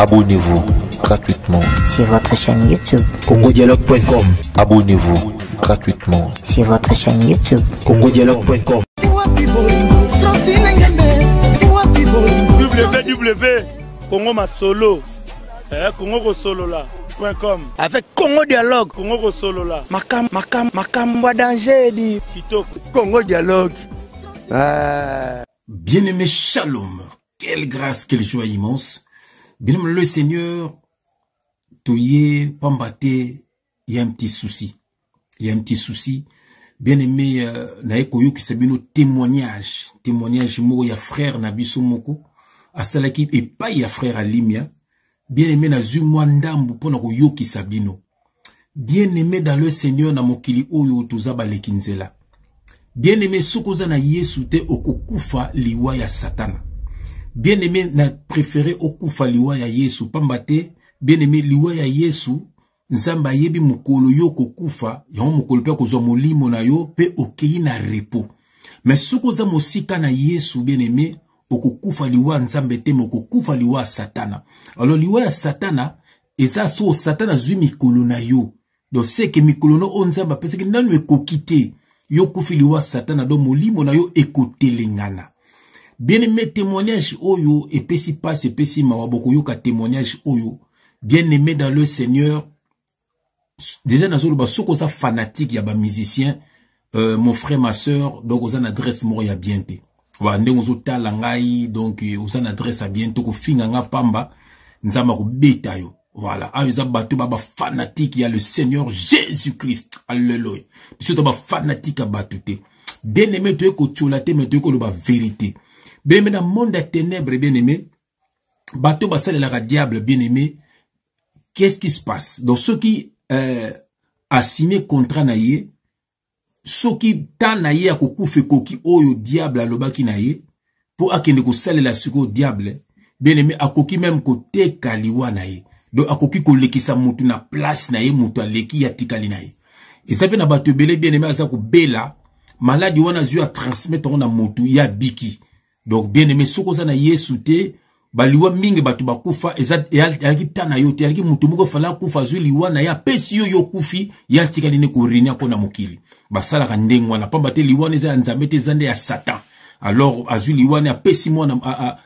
Abonnez-vous gratuitement sur votre chaîne YouTube. congodialogue.com. Abonnez-vous gratuitement sur votre chaîne YouTube. congodialogue.com. www Congo Masolo eh, Congo Kosolola .com avec Congo Dialogue Congo Kosolola makam makam makambo ya danger di kitoko Congo Dialogue ah. Bien-aimé Shalom, quelle grâce, quelle joie immense. Bien-aimé le Seigneur, toye pamba te, il y a un petit souci. Il y a un petit souci. Bien-aimé, euh, naye koyokisa bino témoignage, témoignage moko ya frère na biso moko asalaki epai ya frère Alimia. Bien-aimé nazwi mwa ndambu mpo na koyokisa bino. Bien-aimé dans le Seigneur na mokili oyo toza baleki nzela. Bien-aimé soki oza na Yesu te okokufa liwa ya Satana. Bien-aimé na préféré okufa liwa ya Yesu pamba te bien-aimé liwa ya Yesu Nzambe ayebi mokolo yo okokufa yango mokolo mpe akozwa molimo na yo mpe okei na repos. Mais soki oza mosika na Yesu bien-aimé okokufa liwa ya Nzambe te mais okokufa liwa ya Satana. Alors liwa ya Satana eza so Satana azwi mikolo na yo donc seke mikolo no oyo Nzambe apesaki nanu ekoki te yo okufi liwa Satana donc molimo na yo ekotelengana. Bien aimé témoignage oyo epesi pasi epesi mawa bokoyoka témoignage oyo bien aimé dans le Seigneur déjà nazoloba soki oza fanatique ya ba musicien euh, mon frère ma sœur donc oza na adresse moko ya bien te wa ndenge ozotala ngai donc euh, oza na adresse ya bien te kofinga nga pamba nzambe akobeta yo voilà awa eza bato ba bafanatique ya le seigneur jésus christ alleluya biso to bafanatique ya bato te bien aimé toye kotiola te me toye koloba vérité bien aimé na monde ya ténèbre bien aimé bato basalelaka diable bien aimé qu'est-ce qui se passe donc soki euh, asigne contrat na ye soki temps na ye ya kokufa ekoki oyo diable alobaki na ye mpo akende kosalela sikoyo diable bien aimé akoki meme koteka liwa na ye donc akoki kolekisa motu na place na ye motu aleki ye atikali na ye eza mpe na bato ebele bien aimé aza kobela maladi wana azwi atransmettre yango na motu ye abiki donc bien aimé soki oza na yesu te baliwa mingi bato bakufa ezalaki ta na yo te ezalaki moto moko efala akufa azwi liwa na ye apesi yo yo okufi ye atikali nde korenia mpo na mokili basalaka ndenge wana mpamba te liwa wana eza ya nzambe te eza nde ya satan alors azwi liwa wana apesi mwana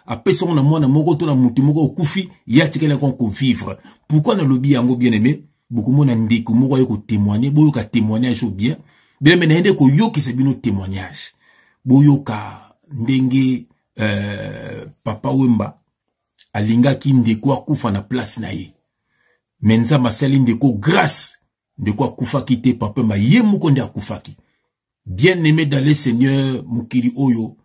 apesi yango na mwana moko to na moto moko okufi ye atikali yango kovivre pourquoi nalobi yango bien aimé bokomona ndeko moko aye kotemoigne boyoka témoignage o bien bien aimé naye nde koyokisa bino témoignage boyoka ndenge euh, papa wemba alingaki ndeko akufa na place na ye me nzambe asali ndeko grâce ndeko akufaki te papa wemba ye moko nde akufaki bien aimé dans le seigneur mokili oyo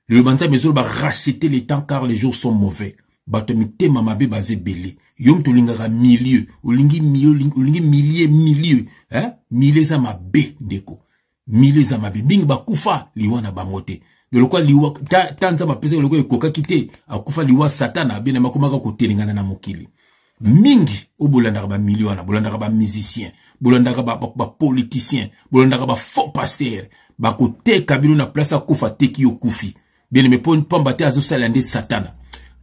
liloba nzambe ezoloba racheter le temps car les jours sont mauvais bato ya mitema mabe baza ebele yo moto olingaka milieu olingi milieu olingi milieu milieu hein? milieu eza mabe ndeko milieu eza mabe mingi bakufa liwa na bango te lokola liwa ta, ta nzambe apesaki lokola ekokaki te akufa liwa satana abena makomaka kotelengana na mokili mingi oyo bolandaka bamilio wana bolandaka bamusicien bolandaka bapoliticien ba, ba bolandaka bafaux pasteur bakoteka bino na place akufa teki yo kufi bien aimé pamba te azosalela nde satana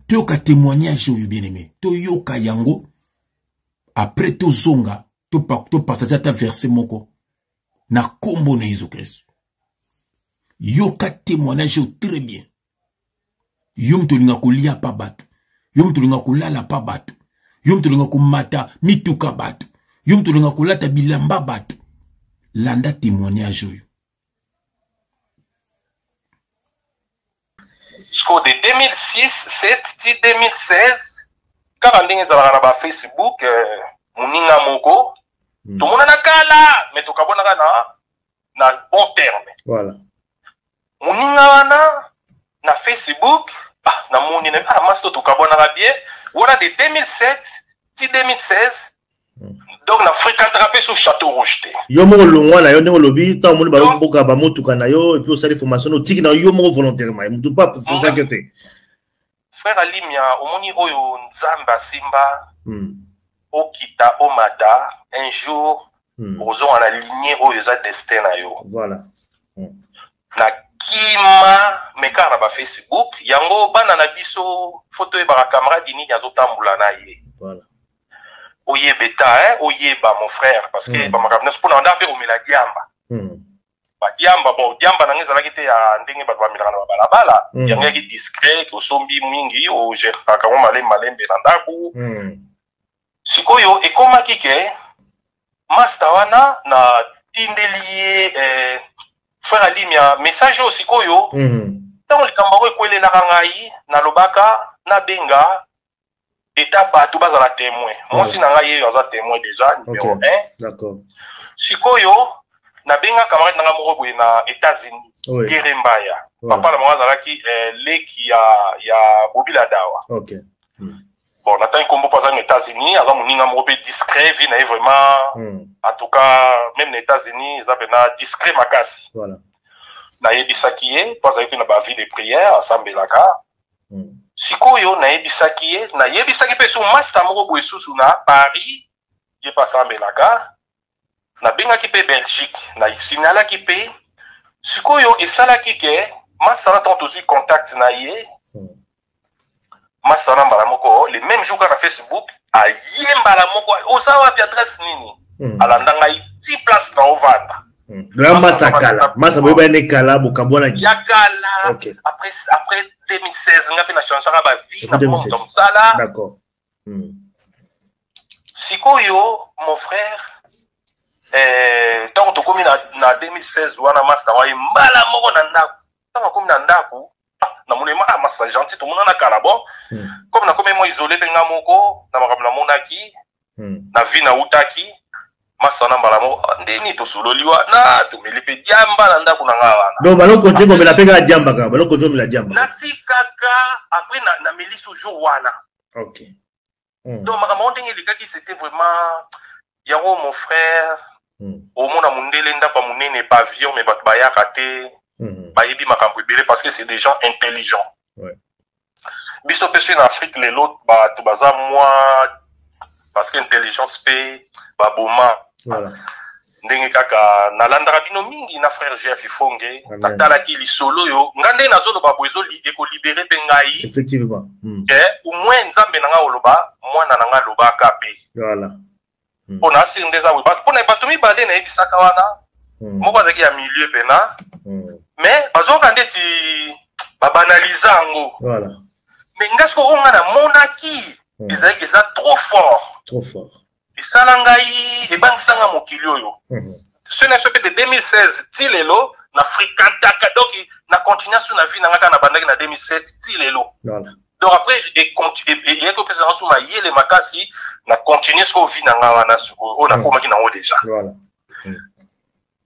toyoka témoignage oyo bien aimé toyoka yango après tozonga topartage ata verset moko na nkombo na yesu kristo yoka témoignage oyo très bien yo moto olinga kolia pa bato yo moto olinga kolala pa bato yo moto olinga komata mituka bato yo moto olinga kolata bilamba bato landa témoignage oyo sikoyo de 2006 7 ti 2016 kaka ndenge ezalaka na bafacebook eh, moninga moko hmm. tomonana kala me tokabwanaka na na bon terme voilà. moninga wana na facebook ah, namoni na ah, masi to tokabwanaka bien wana de 2007 ti 2016 hmm. donc na fréquentaka mpe sur château rouge te yo moko longwa na yo ndenge olobi ntango omoni baboka bamotuka na yo epuis osali formation otiki na yo moko volontairement motu mpe apofosaki yo te Frère Alimia omoni oyo nzambe asimba hmm. okita omata un jour hmm. okozonga na lignée oyo eza destin na yo voilà. hmm. na Kima mais kaka na ba Facebook yango bana na biso faut toyebaka camarade nini azotambola na ye. Voilà. Oyeba eta hein, oyeba mon frère parce que ba makambo nyonso mpona banda mpe komela diamba. Ba diamba bon diamba na ngai ezalaki te ya ndenge bato bamelaka na babalabala. Yango eyaki discret ke osombi mingi ogeraka yango malembe malembe na ndako. Sikoyo ekomaki ke masta wana na tindeli ye eh, frère Alimia message oyo sikoyo ntango likambo yango ekwelelaka ngai nalobaka nabenga eta bato bazala témoin. Mwasi na ngai yeyo aza témoin déjà numéro 1. D'accord. Sikoyo nabenga camarade na ngai moko boye na États-Unis, Gere Mbaya. Papa na bango azalaki eh, leki ya Bobila Dawa. Bon, natangi nkombo mpo aza na États-Unis, aza moninga moko mpe discret, vie na ye vraiment, en tout cas même na États-Unis eza mpena discret makasi. Nayebisaki ye mpo azalaki mpe na ba vie de prière, asambelaka. Sikoyo nayebisaki ye, nayebisaki mpe su master moko boye susu na Paris, ye mpe asambelaka. Nabengaki mpe Belgique, nasignalaki mpe. Sikoyo esalaki ke master wana ntango tozwi contact na ye, master wana mbala moko le même jour kaka na Facebook aye mbala moko, oza wapi, adresse nini? Alanda ngai ti place na ovanda. Loya masa kala, masa boyeba ne kala bokabwanaki. Ya kala. Après 2016 nga mpe na changeaka ba vie na 2007. moto mosala. D'accord. Sikoyo mon frère, ntango tokomi na 2016 wana master wa ye mbala moko na ndako. Ntango akomi na ndako, namoni ma, master gentil, tomonana kala bon. Comme nakomi mwa isolé mpe nga moko na makambo namonaki, na vie nautaki, master na mbala moko, ndeni tosololi wana, tomeli mpe diamba na ndako na nga wana. Donc baloko nje komela mpe kaka diamba kaka, baloko nje komela diamba. Natikaka après nameli so jour wana. Donc makambo yango ndenge elekaki, c'était vraiment yango mon frère. Omona mondele ndako ya monene pavillon, mais bato bayaka te. Bayebi makambo ebele parce que c'est des gens intelligents. Biso mpe soki na Afrique lelo bato baza mwa parce que intelligence mpe baboma. Ndenge kaka nalandaka bino mingi na frère Jeff Ifonge, natalaki lisolo oyo nga nde nazoloba boye ekolibere mpe ngai. Effectivement. Ke au moins nzambe na nga oloba mwana na nga alobaka mpe. Mpo na asiri nde eza boye. Mpo na bato mibale nayebisaka wana, moko azalaki ya milieu pena, mais bazoyoka ndeti babanaliza yango. Mais nga sikoyo oyo nga namonaki, ezalaki eza trop fort. Trop fort. Esala ngai, ebangisa nga mokili oyo. Soki na biso mpe de 2016 ti lelo na fréquentaka, donc na continue sur na vie na nga kaka na bandaki na 2007 ti lelo. Donc après, eyaki kopesa nga su mayele makasi na continue sikoyo vie na nga wana sikoyo oyo nakomaki nango déjà.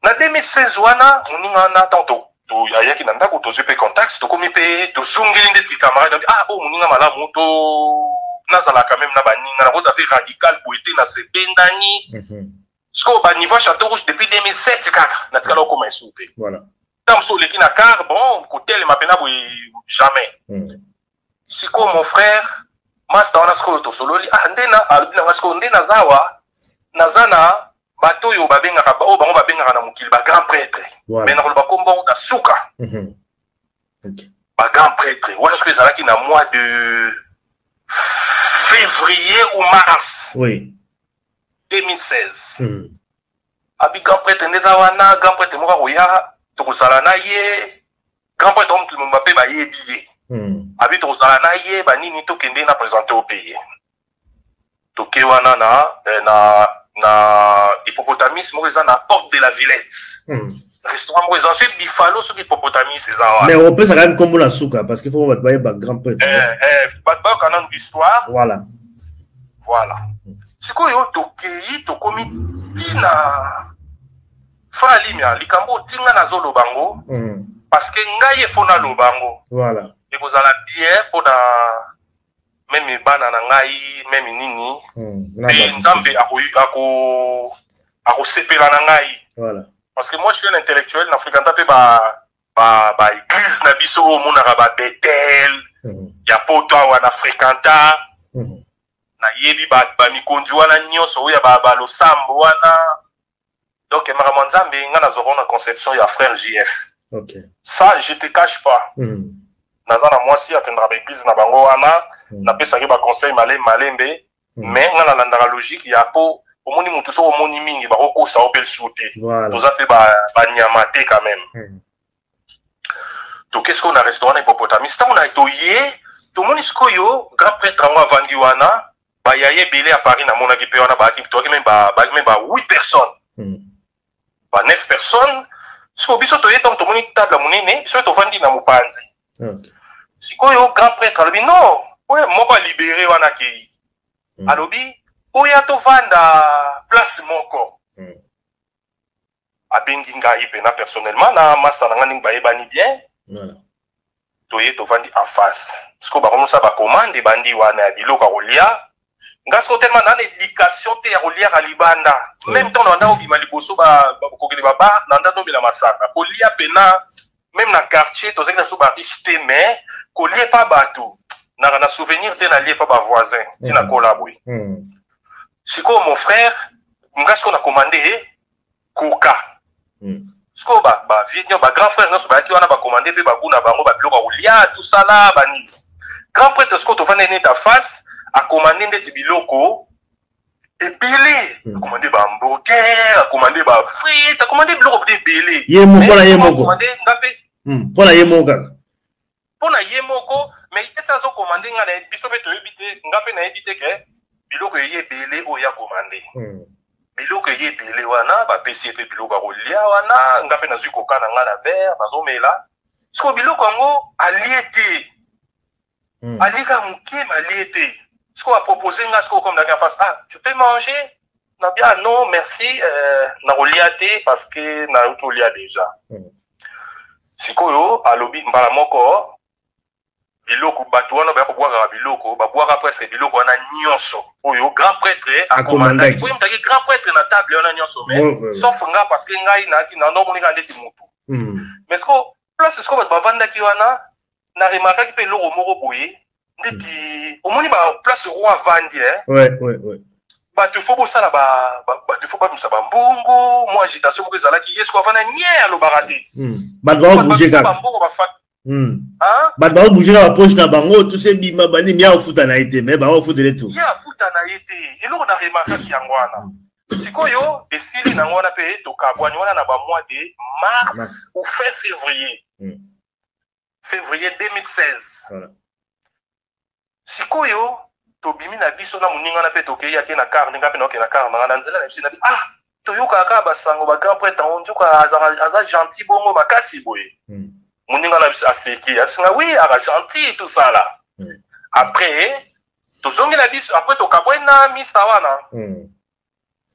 Na 2016 wana moninga wana ntango ayaki na ndako, tozwi mpe contact, tokomi mpe tozongeli ndeti camarade, alobi, oyo moninga malamu, to nazalaka même na baninga, nakozala mpe radical boye te, nasebendani. Sikoyo ba niveau ya Château Rouge depuis 2007 kaka natikala okoma esu te. Ntango mosusu oleki na car, bon, kotelema mpena boye jamais. Sikoyo mon frère, master wana sikoyo tosololi, nde na alobi na nga sikoyo nde naza awa, naza na bato oyo babengaka, oyo bango babengaka na mokili ba grand prêtre. Mais nakoloba kombo yango na suka. Ba grand prêtre wana sikoyo ezalaki na mois de février ou mars. 2016. Abi grand prêtre nde eza wana, grand prêtre moko akoya, tokozala na ye. Grand prêtre oyo mokili mobimba mpe bayebi ye. Abi tokozala na ye, banini tokende na présenter au pays. Toke wana na hippopotamus moko eza na porte de la Villette. Restaurant moko eza soki Bifalo, soki hippopotamus eza wana. Mais opesa quand même kombo na suka parce qu'il faut bato bayeba grand prêtre. Bato bayoka nanu histoire. Voilà. Voilà. Sikoyo tokei tokomi tina Frère Alimia, likambo otinga nazoloba ngo, parce que ngai efo naloba ngo. Ekozala bien mpona même bana na ngai, même nini. Pe Nzambe akosepela na ngai. Parce que moi je suis un intellectuel, na fréquenta pe ba église na biso oyo omonaka ba Bethel, ya poto awa na fréquenta. Nayebi ba mikonzi wana nyonso oyo ya ba losambo wana. Donc makambo ya Nzambe nga nazwaka na conception ya frère JF. Ça, je te cache pas. Naza na mwasi akendaka baeglise na bango wana. Napesaki baconseil malembe malembe. Mais nga nalandaka logique ya po omoni motu, soki omoni mingi, bakokosa yo mpe lisusu te. Toza mpe banyama te quand même. Toke sikoyo na restaurant na Hippopotamus. Ntango na toye, tomoni sikoyo grand prêtre yango avandi wana, bayaya ebele ya Paris namonaki mpe wana, bayaki, toyaki même bayaki même ba 8 personnes, ba 9 personnes. Sikoyo biso toye, ntango tomoni table ya monene, biso tovandi na mopanzi. Sikoyo grand prêtre alobi non, oyo moko alibere wana akei. Alobi oya tovanda place moko. Abengi ngai mpena personnellement na master na ngai, ndenge bayebani bien. Toye, tovandi en face. Sikoyo bakomosala bacommande, ebandi wana ya biloko ya kolia. Nga sikoyo, tellement na na éducation te ya koliaka libanda, même ntango na banda kobima liboso, kokende babar, na nda tomela masanga, kolia pena même na quartier, tozalaki na biso bariche te, mais kolia epa bato naka na souvenir te, nalie epa bavoisin ntina kola boye. Sikoyo, mon frère, nga sikoyo na commande coca. Sikoyo bavieux nyonso, bagrand frère nyonso bayaki wana, bacommande mpe bagu na bango, babiloko ya kolia, tosala banini. Grand prêtre sikoyo, tovandi neti face, acommande ndeti biloko ebele. Acommande bahamburger, acommande bafrite, acommande biloko mpe ebele. Ye moko na ye moko? Nga mpe. Mpo na ye moko kaka? Mpo na ye moko, mais ete azocommande, nga na biso mpe toyebi te, nga mpe nayebi te ke biloko eye ebele oyo ya commande. Biloko eye ebele wana, bapesi ye mpe biloko ya kolia wana. Nga mpe nazwi coca na nga na verre, nazomela. Sikoyo biloko yango alie te. Alie kaka moke, mais alie te. Sikoyo apropose nga sikoyo, comme naki en face: "Ah, tu peux manger." Nabi: "Ah non, merci, nakolia te parce que nauti olia déjà." Sikoyo alobi mbala moko biloko, bato wana baya kobwakaka biloko, babwaka presque biloko wana nyonso oyo grand prêtre acommandaki. Po ye mutaki grand prêtre na table wana nyonso, mais sauf nga, parce que ngai nayaki na ndomoni kaka ndeti mutu. Mais siko place sikoyo bato bavandaki wana, na remarkaki mpe eloko moko boye, ndeti omoni ba place roi avandi, eh? Bato fo bosala, bato fo babimisa bambongo. Mwa agitation moko ezalaki. Ye siko avanda nye, alobaka te. Bato baobouge kaka. Bambongo bafa. Bato baobouge kaka bapoche na bango, tous ebima banini, ya ofuta na ye te, mais baofutele tu. Ye afuta na ye te. Eloko na remarkaki yango wana. Sikoyo esili nango wana mpe tokabwani wana na bamois de mars, Mars. Ou fin février, février 2016. Sikoyo tobimi na biso na moninga na mpe, tokei, ake na car, ndenge mpe naokende na car na nga. Na nzela na biso na bi: "Ah, toyokaka kaka basango ba grand prêtre yango, nzoka aza gentil bongo makasi boye." Moninga na biso aseki, abisinga: "Oui, aka gentil, tout ça là." Après tozongi na biso, après tokabwani na mista wana.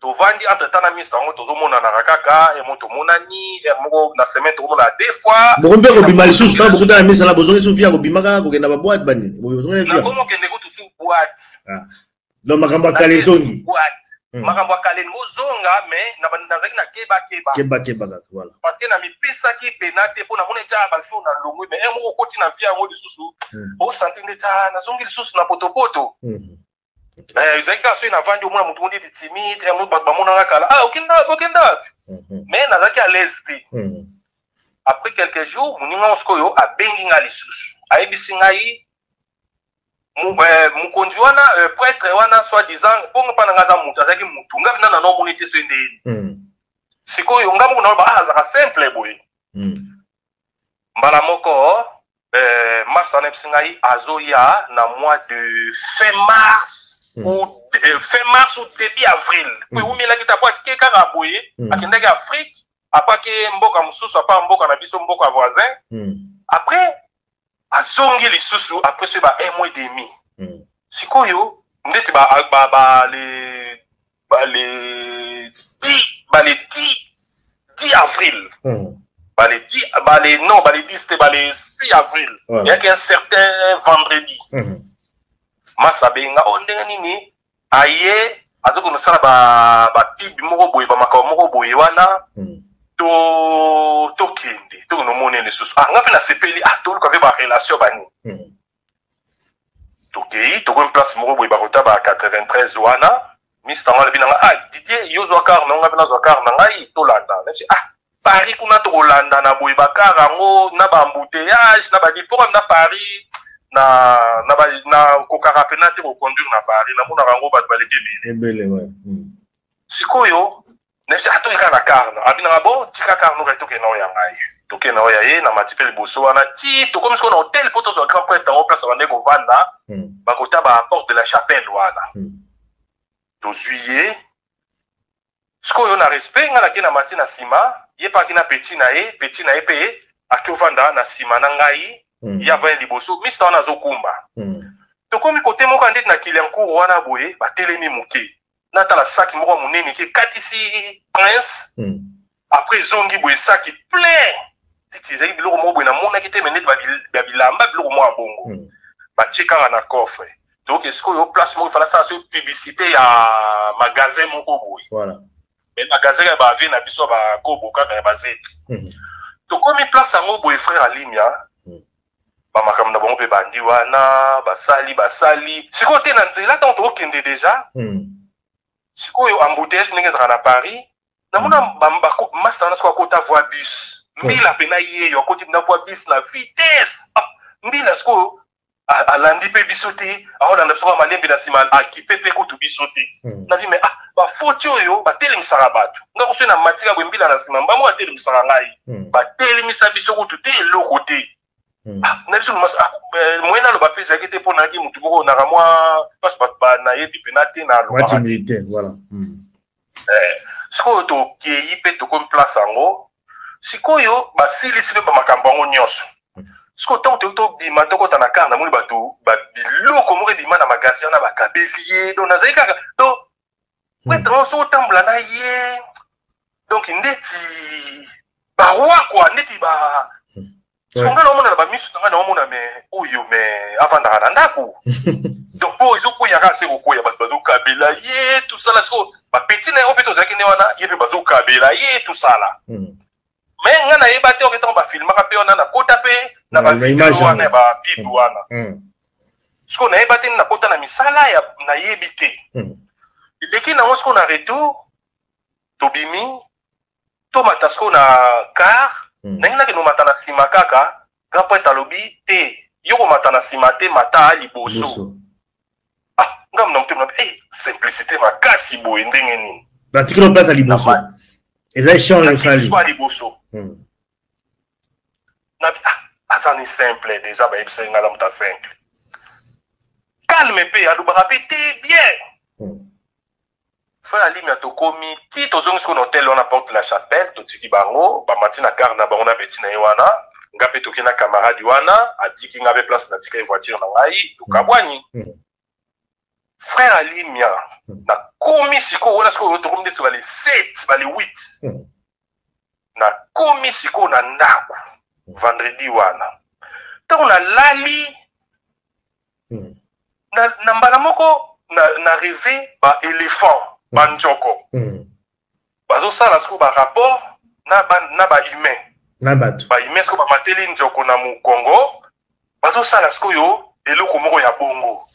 Tovandi entre temps na mista yango, tozomonanaka kaka emo, tomonani moko na semaine, tokomona deux fois. Bokomi mpe kobima lisusu? Ntango bokutana na misala, bozongi su via kobima kaka, kokenda baboite, banini, bozongi via? Nakomokende kutu su boîte. Donc makambo ya kala ezongi. Boîte. Makambo ya kala elingi ozonga, mais nazalaki na keba keba. Keba keba kaka, voilà. Parce que na mipesaki pena te, mpo namoni tia bafio na longwe, mais moko okoti na vie yango lisusu, osanti nde tia nazongi lisusu na potopoto. Ezalaki kaka soki navandi, omona motu moko ndeti timide, bato bamonaka kala: "Ah, okenda wapi, okenda wapi?" Mais nazalaki à l'aise te. Après quelques jours, moninga ngo sikoyo abengi nga lisusu, ayebisi ngai mokonzi wana, prêtre wana, soit disant mpongo mpa na nga, aza motu, azalaki motu, nga mpena nana omoni te so ndeni. Sikoyo nga moko naloba: "Ah, azalaka simple boye." Mbala moko mars wana, ayebisi ngai azoya na mois de fin mars ou fin mars ou début avril, po ewumelaki te, apo ake kaka boye. Akendaki Afrique, apo ake mboka mosusu, apa mboka na biso, mboka voisin. Après azongi lisusu après soki ba un mois et demi. Sikoyo ndeti ba le 10, ba le 10 avril, ba le 10, ba le, non, ba le 10 te, ba le 6 avril. Eyaki un certain vendredi. Masa abenga o ndenge nini, aye azokende kosala bapub moko boye, bamakambo moko boye wana. To tokende, tokende omona lisusu. Ah, nga mpe nasepeli. Ah, toluka mpe barelation bani. Tokei, tokomi place moko boye, bakota ba 93 wana. Mister ngo alobi na nga: "Ah, Didier, yo zwa car na nga, mpe nazwa car na ngai, tolanda." Nayebisi: "Ah." Paris kuna tokolanda na boye bakar yango na ba embouteillage na ba na Paris na na ba na kokaka pena te koconduire na Paris, namonaka yango bato baleki ebele ebele ouais. Sikoyo nayebisi atoki kaka na car na abinaka bon, tika car noka, tokende na oyo ya ngai, tokende na oyo ya ye. Na mati mpe liboso wana ti tokomi sikoyo na hotel mpo tozwa grand prêtre yango, place bande kovanda, bakota ba Porte de la Chapelle wana. Tozwi ye sikoyo na respect, ngai nake na mati na nsima, ye mpe aki na petit na ye, petit na ye mpe aki ovanda na nsima na ngai, ye avandi liboso, mista wana azokumba. Tokomi kote moko ya ndeti na Kiliancourt wana boye, batelemi moke, natala saki moko ya monene ke ekatisi prince. Après ezongi boye, saki plein neti ezalaki biloko moko boye namonaki te, me neti babilamba, biloko moko ya bongo. Batie kaka na coffre. Donc sikoyo place moko efala sala soki publicité ya magasin moko boye. Mais magasin ya bavie na biso ya bakobo kaka ya bazeti. Tokomi place yango boye, frère Alimia, bamakambo na bango mpe bandi wana, basali basali sikoyo te na nzela. Ntango tokokende deja sikoyo, embouteillage ndenge ezalaka na Paris, namona master wana sikoyo akota voie bus, mbila mpena yeyo akoti na voie bus na vitesse. Ah, mbila sikoyo alandi mpe biso te, aolanda biso kaka malembe na nsima, akipe mpe kutu biso te. Nabi me ah, bafoti oyo batelemisaka bato, nga koso na matika boye, mbila na nsima mbango atelemisaka ngai. Batelemisa biso kutu te, eloko te. Ah, na biso moye naloba mpe ezalaki te, mpo nayaki motu moko naka mwa place bato nayebi mpena te, na alobaka. Voilà. Sikoyo tokei mpe tokomi place yango, sikoyo basilisi mpe bamakambo yango nyonso. Sikoyo ntango toyoki tobima, tokɔta na car, namoni bato biloko moko ebima na magasin wana, bakabeli ye. Donc nazali kaka, donc prêtre yango soki otambola na ye, donc ndeti baroi quoi, ndeti ba siko ngai naomona na bamisu na ngai, naomona me oyo me avandaka na ndako. Donc mpo ezokwea kaka se kokwea, bato bazokabela ye tosala. Siko bapeti na yango mpe tozalaki nde wana, ye mpe bazokabela ye tosala. Me ngai nayeba te oke ntango bafilmaka mpe wana, nakota mpe na bavideo wana ya bapibe wana. Sikoyo nayeba te, nakota na misala ya nayebi te eleki nango. Sikoyo na retour tobimi, tomata sikoyo na car, ndenge nakende omata na nsima kaka, grand prêtre alobi te, yo komata na nsima te, mata liboso. Ah, ngambo na motema na simplicité makasi boye, ndenge nini? Batikeli place ya liboso, eza échange osali. Ya liboso nabi ah, aza ni simple déjà, bayebisaki ngai aza moto simple, calme, mpe alobaka mpe te bien. Frère Alimia, tokomi ti tozongi sikoyo na hotel wana, Porte la Chapelle, totiki bango bamati na car na bango na petit na ye wana, nga mpe toke na camarade wana, atiki nga mpe place natika ye voiture na ngai, tokabwani. Frère Alimia, nakomi sikoyo wana, sikoyo tokomi ndeti bale 7 bale 8. Nakomi sikoyo na ndako vendredi wana, ntango nalali, na mbala moko na rêve ba éléphant, banjoko bazosala sikoyo barapport na ba humain. Na bato. Ba humain sikoyo bamateli njoko na mokongo, bazosala sikoyo eloko moko ya bongo.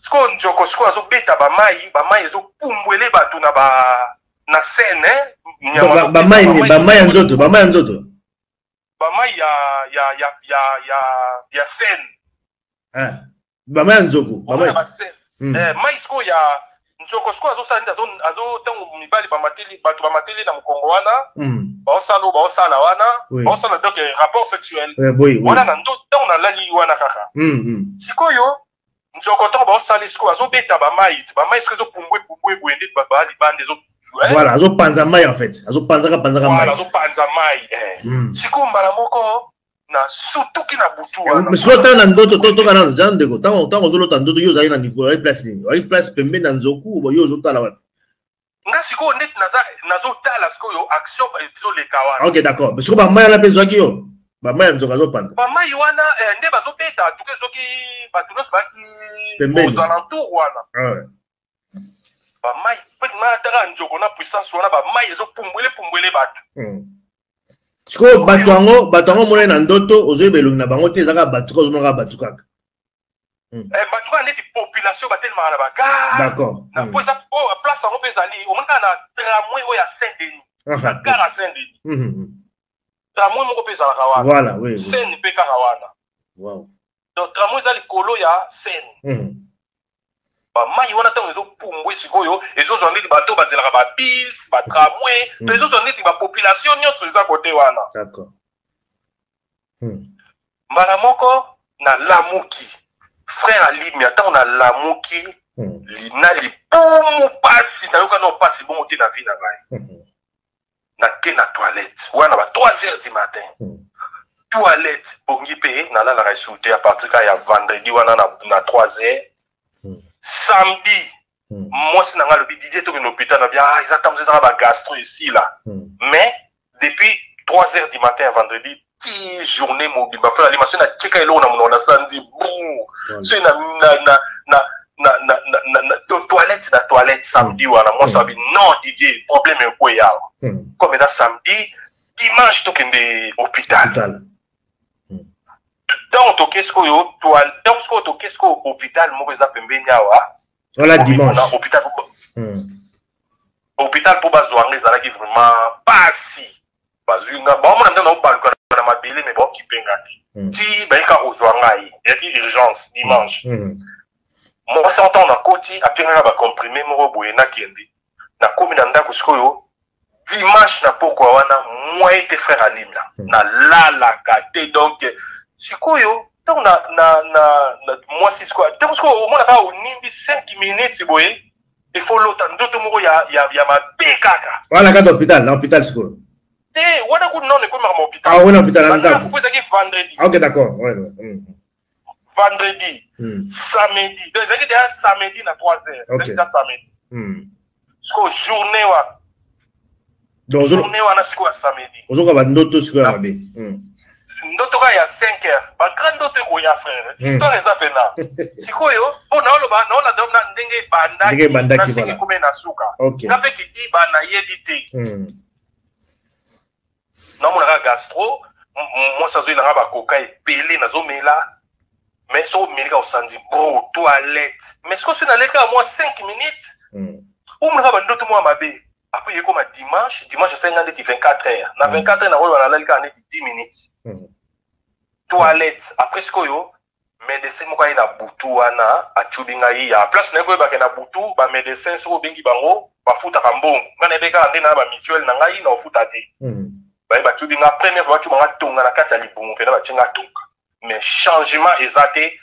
Sikoyo njoko sikoyo azobeta bamai, bamai ezopumbwele bato na ba na scène. Bamai ya nzoto, bamai ya nzoto. Bamai ya scène. Ah, bamai ya nzoko. Bamai mai sikoyo ya nzoko sikoyo azosala nde azo ntango mibali bamateli, bato bamateli na mokongo wana, baosala oyo baosala wana, baosala donc rapport sexuel wana na ndo. Ntango nalali wana kaka, sikoyo nzoko ntango baosala sikoyo azobeta bamai, bamai sikoyo ezopumbwe pumbwe boye ndeti bato baa libanda ezo Voilà, azopanza mai en fait, azopanzaka panzaka mai. Voilà, azopanza mai. Sikoyo mbala moko na sutuki na butu wana. Sikoyo ntango na ndoto, toka nano za ndeko, ntango ozolota ndoto, yo ozali na niveau, ozali place nini? Ozali place pembeni na nzoku, yo ozotala wapi? Nga sikoyo ndeti nazotala sikoyo action ezoleka wana. Ok, d'accord. Sikoyo bamai wana mpe ezwaki yo, bamai ya nzoku azopanza. Bamai wana nde bazobeta tuke, soki bato nyonso baki aux alentours wana, bamai mpe nataka nzoko na puissance wana, bamai ezopumbwele pumbwele bato. Sikoyo bato yango omonai na ndoto, ozoyeba elongi na bango te, eza kaka bato kaka, ozomona kaka bato kaka. Bato kaka ndeti population batelemaka na bagare. D'accord. Po eza place yango mpe ezali, omoni kaka na tramway oyo ya Saint Denis, na gare ya Saint Denis. Tramway moko mpe ezalaka wana. Voilà, oui, oui. Seine mpe kaka wana. Wow. Donc tramway eza likolo ya Seine. Bamai wana ntango ezopumbwe sikoyo, ezozwa ndeti bato bazelaka babis, batramway, to ezozwa ndeti bapopulation nyonso eza kote wana. D'accord. Mbala moko nalamuki, frère Alimia, ntango nalamuki, na libumu pasi, nayoka no pasi bongo te na vie na ngai. Nake na toilette wana ba 3 heures du matin. Toilette bongi mpe nalalaka esu te à partir kaka ya vendredi wana na 3 heures. Samedi, mwasi na ngai alobi: "Didier, tokende hôpital." Nabi: "Ah, eza ntango ezaka bagastro esila." Mais depuis 3 heures du matin ya vendredi ti journée mobimba, frère Alima, soki natika eloko na monoko, nasanzi bu, soki na toilette, na toilette samedi wana, mwasi abi: "Non Didier, problème ekweya awa. Comme eza samedi, dimanche tokende hôpital." Ntango toke sikoyo, ntango sikoyo toke sikoyo hôpital moko eza pembeni awa. Voilà, dimanche. Hôpital, hôpital mpo bazwa nga ezalaki vraiment pasi. Bazwi nga, baomona nde naobaluka na mabele, me baokipe nga te. Ti bayika kozwa ngai, eyaki urgence dimanche. Mwasi ntango nakoti, apengaka bacomprimé moko boye, nakende. Nakomi na ndako sikoyo dimanche na pokwa wana, mwa ete frère Alimia, nalalaka te. Donc sikoyo ntango na mwasi sikoyo, ntango sikoyo omona kaka onimbi 5 minutes boye, il faut lota ndoto moko ya mabe kaka. Wana kati hôpital, na hôpital sikoyo? Te, wana kutu nano ekomaka ma hôpital. Ah, wana hôpital na ndako. Po ezalaki vendredi. Ah, ok, d'accord, ouais. Vendredi, samedi, donc ezalaki déjà samedi na 3 heures. Ezalaki déjà samedi. Sikoyo journée wana, donc journée wana sikoyo ya samedi, ozoka bandoto sikoyo ya mabe. Ndoto kaka ya 5 heures, bagrand ndoto ekoya, frère. Histoire eza pena sikoyo mpo naoloba, naolanda na ndenge ebandaki. Ndenge ebandaki, na ndenge voilà. ekomi na suka. Nga mpe kidiba nayebi te. Naomona kaka gastro. Mwasi azoi nanga bakoka ebele, nazomela, mais soki omeli kaka, osandi bro toilette. Mais soki soki naleki kaka mwa 5 minutes, omonaka bandoto mwa mabe. Après ekoma dimanche. Dimanche asali nga ndeti 24 heures. Na 24 heures nakoyeba nalali kaka ndeti 10 minutes, toilette. Après sikoyo médecin moko aye na butu wana, acubi ngai ya place. Naye koyebake na butu bamédecin, soki obengi bango, bafutaka mbongo. Ngai nayebi kaka nde na bamutuelle na ngai na ofuta te. Baye bacubi nga première fois, bacuba nga tonga na kati ya libumu mpena, batie nga tonga, mais changement eza te.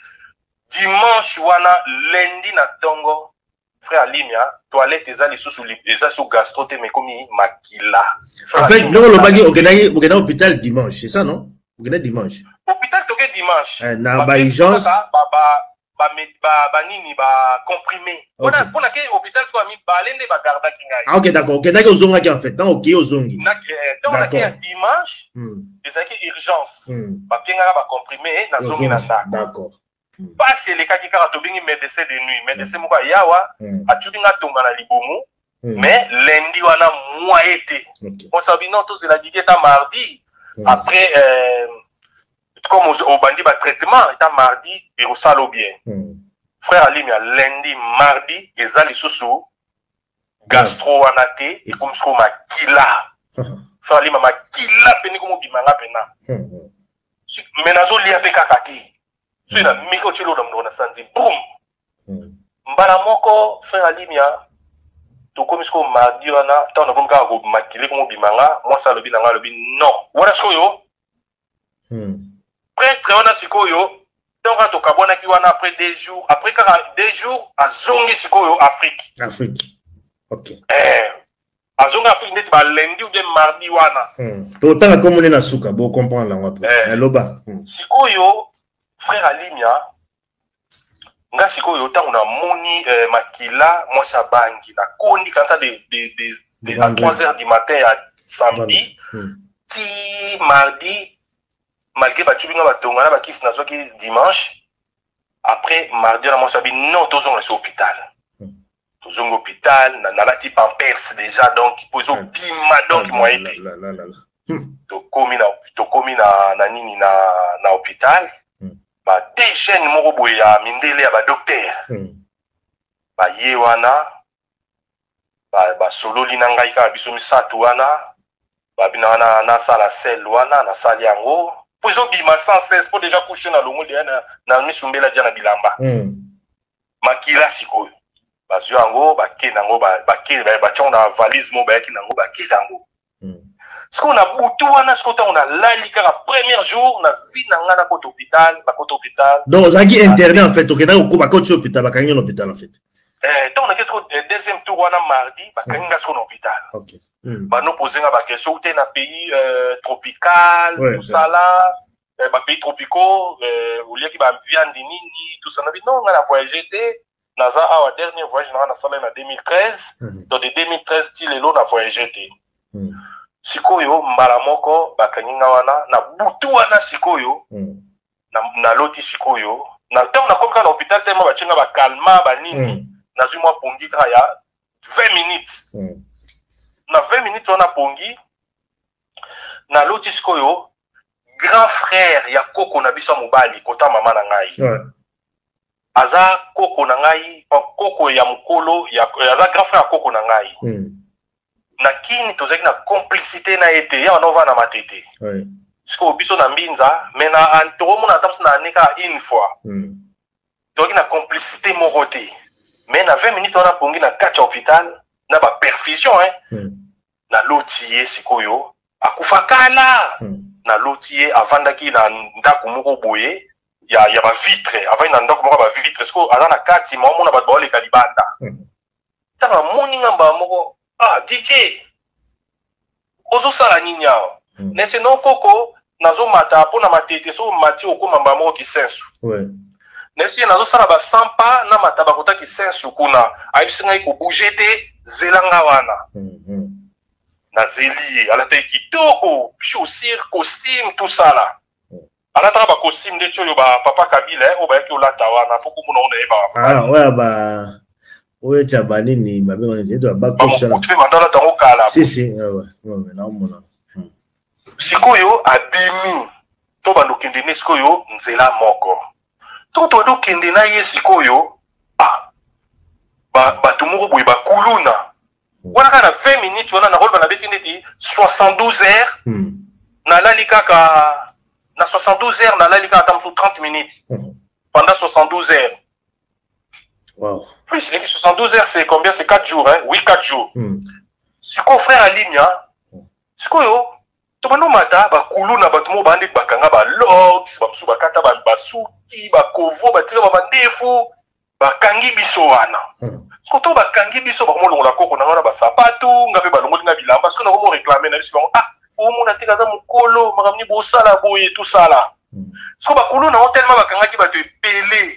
Dimanche wana, lundi na ntongo, frère Alimia, toilette eza lisusu eza su gastro te, mais ekomi makila. En fait, ndenge olobaki, okendaki hôpital dimanche, c'est ça, non? Okendaki dimanche? Hôpital toke dimanche. Eh, na ba urgence. Banini, bacomprimé mpona ke hôpital so ya mibale nde bagardaki ngai. Ah, ok, d'accord. Okendaki, ozongaki, en fait ntango okei, ozongi. Ntango nake ya dimanche, ezalaki urgence, bapiengaka bacomprimé, nazongi na ndako. Pasi elekaki kaka, tobengi médecin de nuit. Médecin moko ayawa, atubi nga tonga na libumu. Mais lundi wana mwa ete mosabi: "Non, tozela Didi eta mardi." Après comme obandi batraitement, eta mardi ekosala bien. Frère Alimia, lundi, mardi eza lisusu gastro wana te, ekomi sikoyo makila. Frère Alima, makila pene komobimanga pena, mais nazolia mpe kaka te. Soki na miki otie eloko na monoko, na sanzi boum mbala moko. Frère Alimia, tokomi sikoyo mardi wana, ntango nakomi kaka komakile komobimanga, mwasi alobi na ngai, alobi: "Non." Wana sikoyo prêtre wana sikoyo, ntango kaka tokabwanaki wana, après 2 jours, après kaka 2 jours, azongi sikoyo Afrique. Afrique, ok. Eh, azongi Afrique neti balundi ou bien mardi wana. Totanga komone na suka, bocomprendre yango après. Eh. Naloba. Sikoyo frère Alimia, nga sikoyo ntango namoni makila, mwasi abangi, nakondi kanisa de à Vendredi. 3 heures du matin ya samedi ti mardi, malgré batubi nga batonga na bakisi nazwaki dimanche. Après mardi wana, mwasi abi: "Non, tozonga esi hôpital." Tozongi hôpital, nalati pampers déjà, donc po ezobima, donc moye te. La, la, la, la. Tokomi na nini, na hôpital. Ba deux jeunes moko boye ya mindele ya badocteur baye wana, basololi na ngai kaka biso misato wana. Babina wana nasala sel wana, nasali yango mpo ezobima sans cesse, mpo deja couche na longo deja na, na misumbela deja na bilamba. Makila sikoyo bazwi yango, bake nango, bake batyango na valise moko bayaki nango, bake nango. Sikoyo na butu wana, sikoyo ntango nalali kaka premier jour na vie na ngai nakota hôpital, bakota hôpital. Donc ozalaki interne en fait, okendaki okoma koti hôpital, bakangi yo na hôpital en fait. Ntango nake sikoyo deuxième tour wana mardi, bakangi nga sikoyo na hôpital. Bano pose nga baquestion ute na pays tropical, tout ça là, bapays tropicaux, oliaki baviande nini, tout ça. Nabi non, nga na voyage te, naza awa, dernier voyage nanga nasala na 2013. Donc de 2013 ti lelo na voyage te. Sikoyo mbala moko bakangi nga wana na butu wana. Sikoyo naloti sikoyo na ntango nakomi kaka na hôpital, tema batie nga bacalmants banini. Nazwi mwa pongi kaka ya 20 minutes. Na 20 minutes wana pongi, naloti sikoyo grand frère ya koko na biso ya mobali kota mama na ngai. Aza koko na ngai, koko ya mokolo ya, aza grand frère ya koko na ngai. Na kini tozalaki na complicité na ye te, ya wana ovanda na Matete. Sikoyo biso na Mbinza, mais na tokomona ata biso na année kaka une fois. Tozalaki na complicité moko te, mais na 20 minutes wana pongi na kati ya hôpital na baperfusion, hein. Naloti ye sikoyo akufa kala. Naloti ye avandaki na ndako moko boye ya bavitre, avandi na ndako moko ya bavitre. Sikoyo aza na kati, maomona bato baoleka libanda. Ntango amoni nga mbala moko: "Ah DJ, ozosala nini awa?" Nese: "Non koko, nazomata mpo na Matete. So omati, okóma mbala moko Kisensu." Nayebisi ye nazosala ba 100 pas, namata bakota Kisensu kuna. Ayebisi ngai kobouger te, zela nga wana. Nazeli ye, alataki kitoko, chaussure, costume, tout ça là. Alataka bacostume ndeti oyo bapapa Kabila, oyo bayaki olata wana, mpo komona oyo nayebaka. Ah, oyo ba oyo eti ya banini babengaka neti eti babakosi mpe banda olata yango kala. Si si, ouais, naomona. Sikoyo abimi, to banda okende ne sikoyo nzela moko, to tobanda okende na ye. Sikoyo ah, bato moko boye bakuluna wana kaka na 20 minutes wana. Nakoloba nabeti neti 72 heures. Nalali kaka na 72 heures, nalali kaka ata mosusu 30 minutes pendant 72 heures. Plus leki 72 heures, c'est combien? C'est 4 jours, hein? Oui, 4 jours. Sikoyo frère Alimia, sikoyo tobanda omata bakulu na bato moko bande bakanga balocks, bamosusu bakata basuki, bakovo batika bamandefu, bakangi biso wana. Siko to bakangi biso, bakomolongola koko na nga na basapatu, nga mpe balongoli nga bilamba. Siko nakomo réclame na biso bango: "Ah, omona te, aza mokolo, makambo nini bosala boye?" Tosala siko bakulu nango tellement bakangaki bato ebele.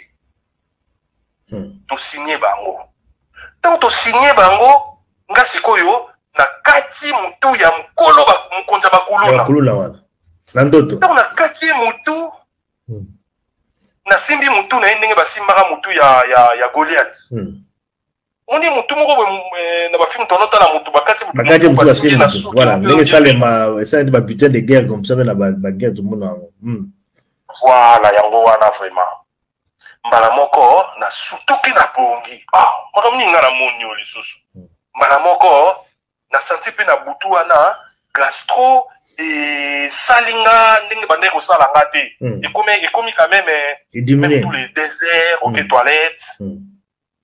Tosigne bango. Ntango tosigne bango, nga sikoyo na kati mutu ya mokolo mokonzi ya bakuluna. Bakuluna wana na ndoto. Ntango na kati ye mutu, nasimbi mutu na ye ndenge basimbaka mutu ya Goliath. Omoni mutu moko boye na bafilm tonotala, mutu bakati. Bakati mutu, basimbi mutu, voilà, ndenge esalema, esalemi ba butin de guerre comme ça, mpe na baguerre tomona yango. Voilà, yango wana vraiment. Mbala moko nasutuki na pongi: "Ah, makambo nini nga namoni oyo lisusu?" Mbala moko nasanti mpe na butu wana gastro esali nga ndenge bandaki kosala nga te. Ekomi quand même, même tous les 2 heures oke toilette,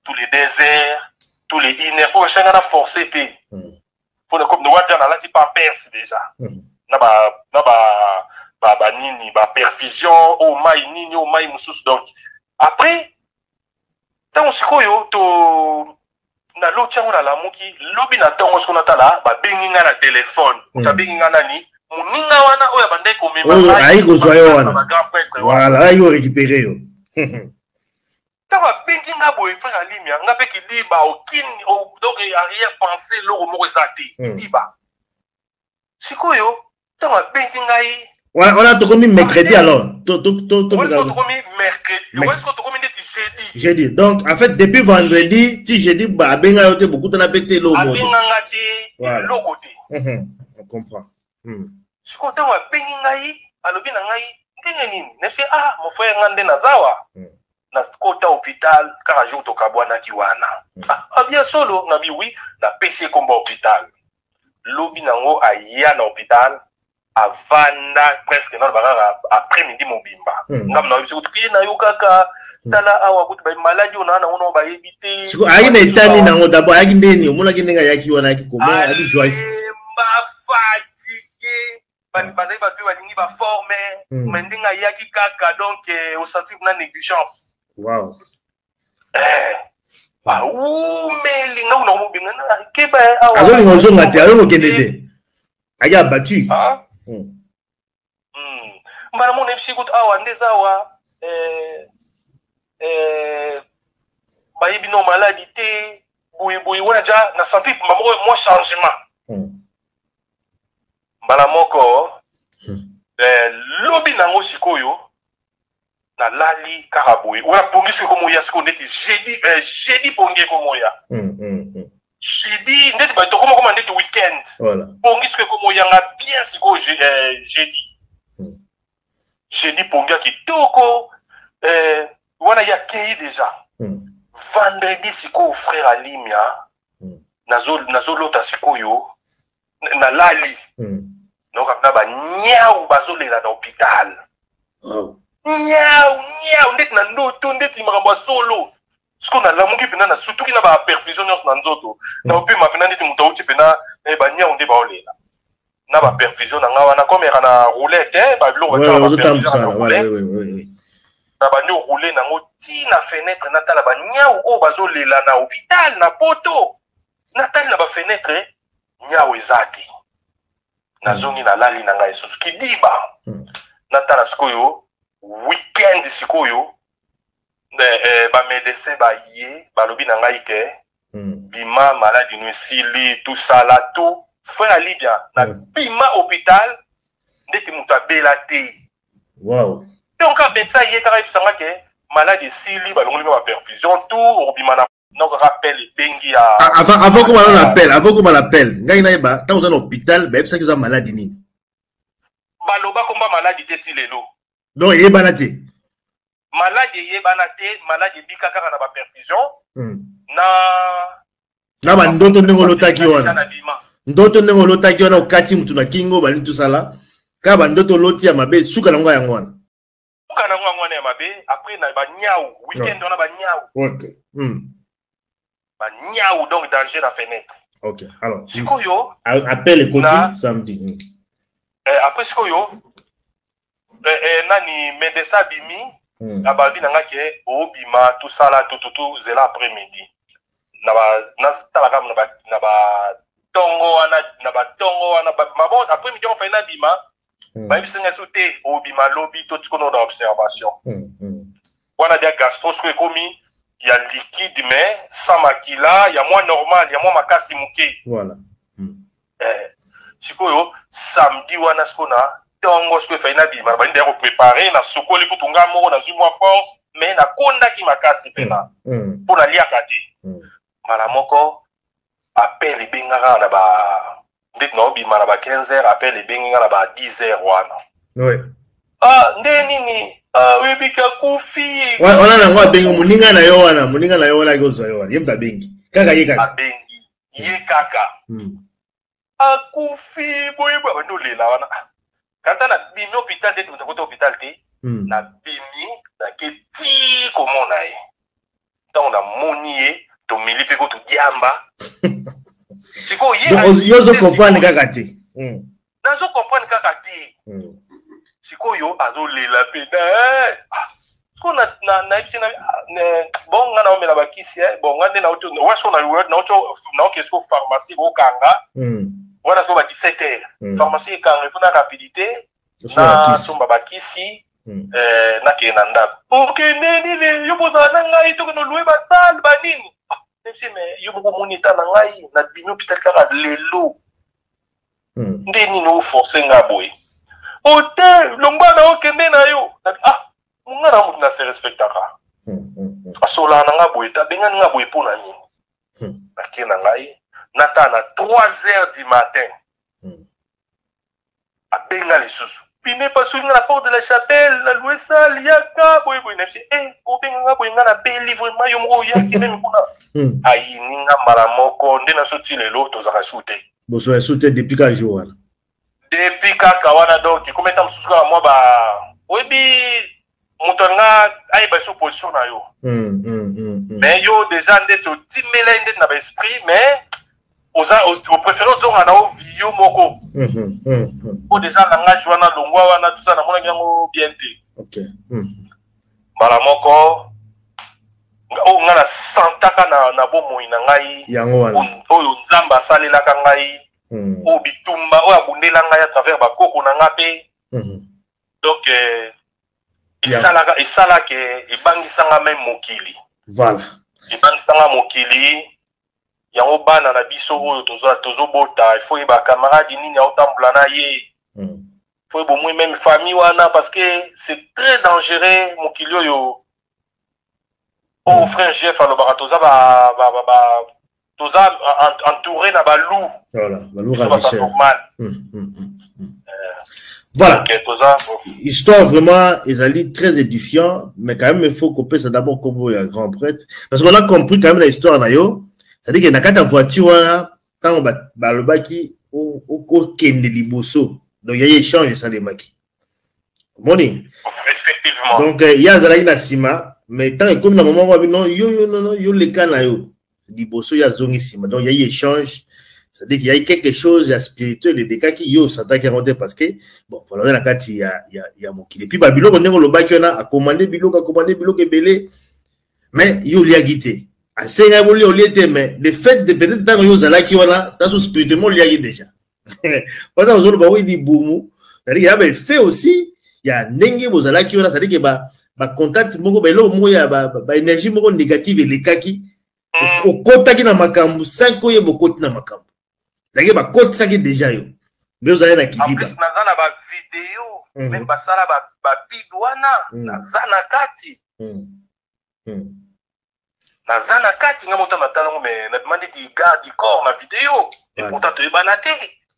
tous les 2 heures, tous les une heure, po esanga na forcé te, mpona comme wana nalati pampers déjà na ba banini, ba perfusion oyo mai nini, oyo mai mosusu. Donc après, ntango sikoyo to naloti yango, nalamuki lobi na ntongo, sikoyo natala babengi nga na telefone. Moto abengi nga nani? Moninga wana oyo abandaki komema. Oyo ayi kozwa yo wana, voilà, ayi korécupérer yo. Ntango abengi nga boye, frère Alimia, nga mpe kidiba okini, donc arrière pensée eloko moko eza te, kidiba. Sikoyo ntango abengi ngai. Wana tokomi mercredi alors. Tokomi mercredi, tokomi ndeti jeudi. Jeudi. Donc en fait depuis vendredi ti jeudi abenga yo te, bokutana mpe te, eloko moko. Abenganga te, eloko te. On comprend. Sikoyo ntango abengi ngai, alobi na ngai ndenge nini? Nayebisi: "Ah mon frère, nga nde nazawa, nakota hôpital kaka jour tokabwanaki wana." "Ah bien, solo?" Nabi: "Oui." Napesi ye komba hôpital. Lobi nango aya na hôpital, avanda presque naloba kaka après midi mobimba. Nga na biso kutu ye na yo kaka tala awa kutu ba maladi oyo na nango nao bayebi te. Siko ayaki na etani nango d'abord, ayaki ndeni, omonaki ndenge ayaki wana, ayaki comment, ayaki joyeux? Alemba, fatigue, bazali bato oyo balingi baforme, mais ndenge ayaki kaka, donc osentir na négligence. Awumeli nga kuna komobenga na keba awa. Azolinga ozonga te, azolinga okende te, ayaki abattu. Mbala mona yebisi kutu awa nde eza awa, bayebi no maladi te, boye boye wana ja na sentir moko mwa changement. Mbala moko lobi nango sikoyo nalali kaka boye wana, pongi soki ekomoya sikoyo ndeti jeudi, jeudi pongi ekomoya, jeudi ndeti tokoma koma ndeti weekend. Pongi soki ekomoyanga bien sikoyo jeudi, jeudi pongi ya kitoko wana ye akei déjà. Vendredi sikoyo, frère Alimia, nazolota sikoyo, nalali, nayoka na banyau bazolela na hôpital. Nyau nyau, ndeti na ndoto, ndeti makambo ya solo. Sikoyo nalamuki mpena, nasutuki na baperfusion nyonso na nzoto, naopema mpena ndeti moto auti mpena banyau nde baolela na baperfusion na nga wana, comme yaka na roulette, babiloko batiaka baperfusion na roulette, na bandi oroule nango ti na fenêtre, natala banyau oyo bazolela na hôpital na poto. Natali na bafenetre, nyau eza te. Nazongi, nalali na ngai lisusu kidiba. Natala sikoyo weekend sikoyo, bamédecin baye, balobi na ngai ke bima, maladi no esili, tosala tout. Frère Alibia, na bima hôpital ndeti moto abela te. Donc médecin ye kaka yebisanga ke maladi esili, balongoli nga baperfusion, tout, okobima na donc rappel ebengi ya Avant koma na appel, avant koma na appel, ngai nayeba, ntango oza na hôpital, bayebisaki oza maladi nini? Baloba komba maladi te ti lelo. Donc eyebana te? Maladi eyebana te, maladi ebika kaka na baperfusion na Na bandoto ndenge olotaki wana, ndoto ndenge olotaki wana, okati mutu na kingo, balingi tosala kaka bandoto oloti ya mabe, suka nango yango wana. Suka nango yango wana ya mabe, après na banyau weekend wana, banyau. Banyau, donc danger na fenêtre. Ok, alors sikoyo appel ekoti samedi. Après sikoyo nani, médecin abimi, abalobi na nga ke obima, tosala tututu, zela après midi na ba natala kaka na batongo wana, na batongo wana mabon après midi ofai nabima. Bayebisi ngai so te, obima lobi, totikona na observation wana dia gastro sikoyo ekomi ya liquide mais sans makila, ya mwa normal, ya mwa makasi moke. Sikoyo samedi wana sikoyo na ntongo sikoyo efai nabima, na bandi ya koprépare, nasokoli kutu nga moko, nazwi mwa force, mais nakondaki makasi mpena mpo naliaka te. Mbala moko appel ebengaka na ba ndeti naobima na ba 15 heures, appel ebengi nga na ba 10 heures wana. Ah, nde nini? Ah, oyebiki akufi. Wana nango abengi moninga na yo wana, moninga na yo wana aki ozwa yo wana, ye moto abengi kaka, ye kaka. Abengi ye kaka, akufi boye boye, abandi olela wana. Kanta nabimi hôpital ndeti moto akota hôpital te. Nabimi, nake ti komona ye. Ntango namoni ye, tomeli mpe kutu diamba. Sikoyo ye yo ozo comprendre kaka te. Nazo comprendre kaka te. Sikoyo azolela mpena. Sikoyo nayebisi na bon, nga naomela bakisi, bon, nga nde naoke siko pharmacie kokanga wana siko ba 17 heures, pharmacie ekanga, ifo na rapidité nasomba bakisi, nakende na ndako. Okende nini? Yo bozala na ngai, tokende olue basale banini. Nayebisi, mais yo moko omoni eta na ngai, nabimi hôpital kaka lelo, nde nini oforce nga boye? Ote longwa na okende na yo. Ah, nga na motu na se respectaka, asolaka na nga boye te, abengani nga boye mpo na nini? Nake na ngai, natala na 3 heures du matin, abenga lisusu, pine pasoli nga na Porte de la Chapelle, na loué salle, yaka boye boye. Nayebisi e obenga nga boye, nga nabeli vraiment, yo moko oyaki meme kuna. Ayini nga mbala moko, nde na so ti lelo tozalaka su te. Bosola lisusu te depuis kaka jour wana. Depuis kaka wana donc ekomi ata mosusu kaka mwa ba oyebi moto alinga ayeba lisusu position na yo. Mais yo déjà ndeti otimela ye ndeti na ba esprit mais oza opréféré ozonga na yo yo moko. Po déjà langage wana longwa wana tout ça namonaki yango bien te. Okay. Mbala moko oyo ngai nasantaka na bomoi na ngai yango wana oyo Nzambe asalelaka ngai, oyo bitumba oyo abundela ngai à travers bakoko na ngai mpe. Donc esalaka esalaka ebangisanga même mokili. Ebangisanga mokili yango. Bana na biso oyo tozobota, il faut yeba camarade nini aotambola na ye, faut bomoi même famille wana, parce que c'est très dangereux mokili oyo. Oyo frère Jeff alobaka, toza ba, ba, ba, ba toza entouré na baloup. Voilà, baloup ravisseur. Normal. Voilà. Okay, toza Histoire vraiment ezali très édifiant, mais quand même il faut kopesa d'abord kombo ya grand prêtre, parce qu'on a compris quand même la histoire na yo, c'est-à-dire que na kati ya voiture wana, ntango balobaki okende liboso, donc ya échange esalemaki, omoni? Effectivement. Donc ye azalaki na nsima, mais ntango ekomi na moment wabi non, yo yo non non, yo leka na yo liboso, ye azongi nsima. Donc ya échange, c'est-à-dire qu'il y a eu quelque chose ya spirituel elekaki, yo osantaki yango te, parce que bon, voilà, na kati ya mokili. Et puis babiloko ndenge olobaki wana, akomande biloko, akomande biloko ebele, mais yo oliaki te. Asengaki bolia, olie te. Mais le fait de peut-être ntango yo ozalaki wana taso spirituellement oliaki déjà wana, ozoloba oyo libumu, c'est-à-dire ya baeffet aussi ya ndenge bozalaki wana, c'est-à-dire que bacontact moko, baeloko moko ya baénergie moko négative elekaki, okotaki na makambo sans koyeba okoti na makambo, c'est-à-dire bakotisaki déjà yo mpe ozali na kidiba. Naza na bavideo même basala bapub wana, naza na kati, naza na kati, nga moto natala yango, mais nabima ndeti garde du corps na video et pourtant toyebana te.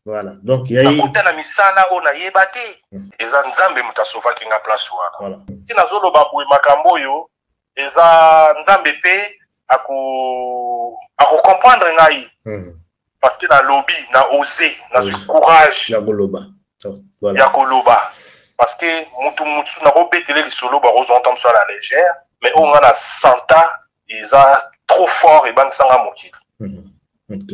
Voilà, donc yai Nakuta na misala oyo nayeba te. Eza Nzambe moto asovaki nga place wana. Ti nazoloba boye, makambo oyo eza Nzambe mpe akocomprendre ngai, parce que nalobi na ose, nazwi courage ya koloba. Ya koloba, parce que mutu mosusu nakobetele lisolo, bakozwa nta mosu à la légère, mais oyo nga na santa eza trop fort, ebangisanga mokili. Ok.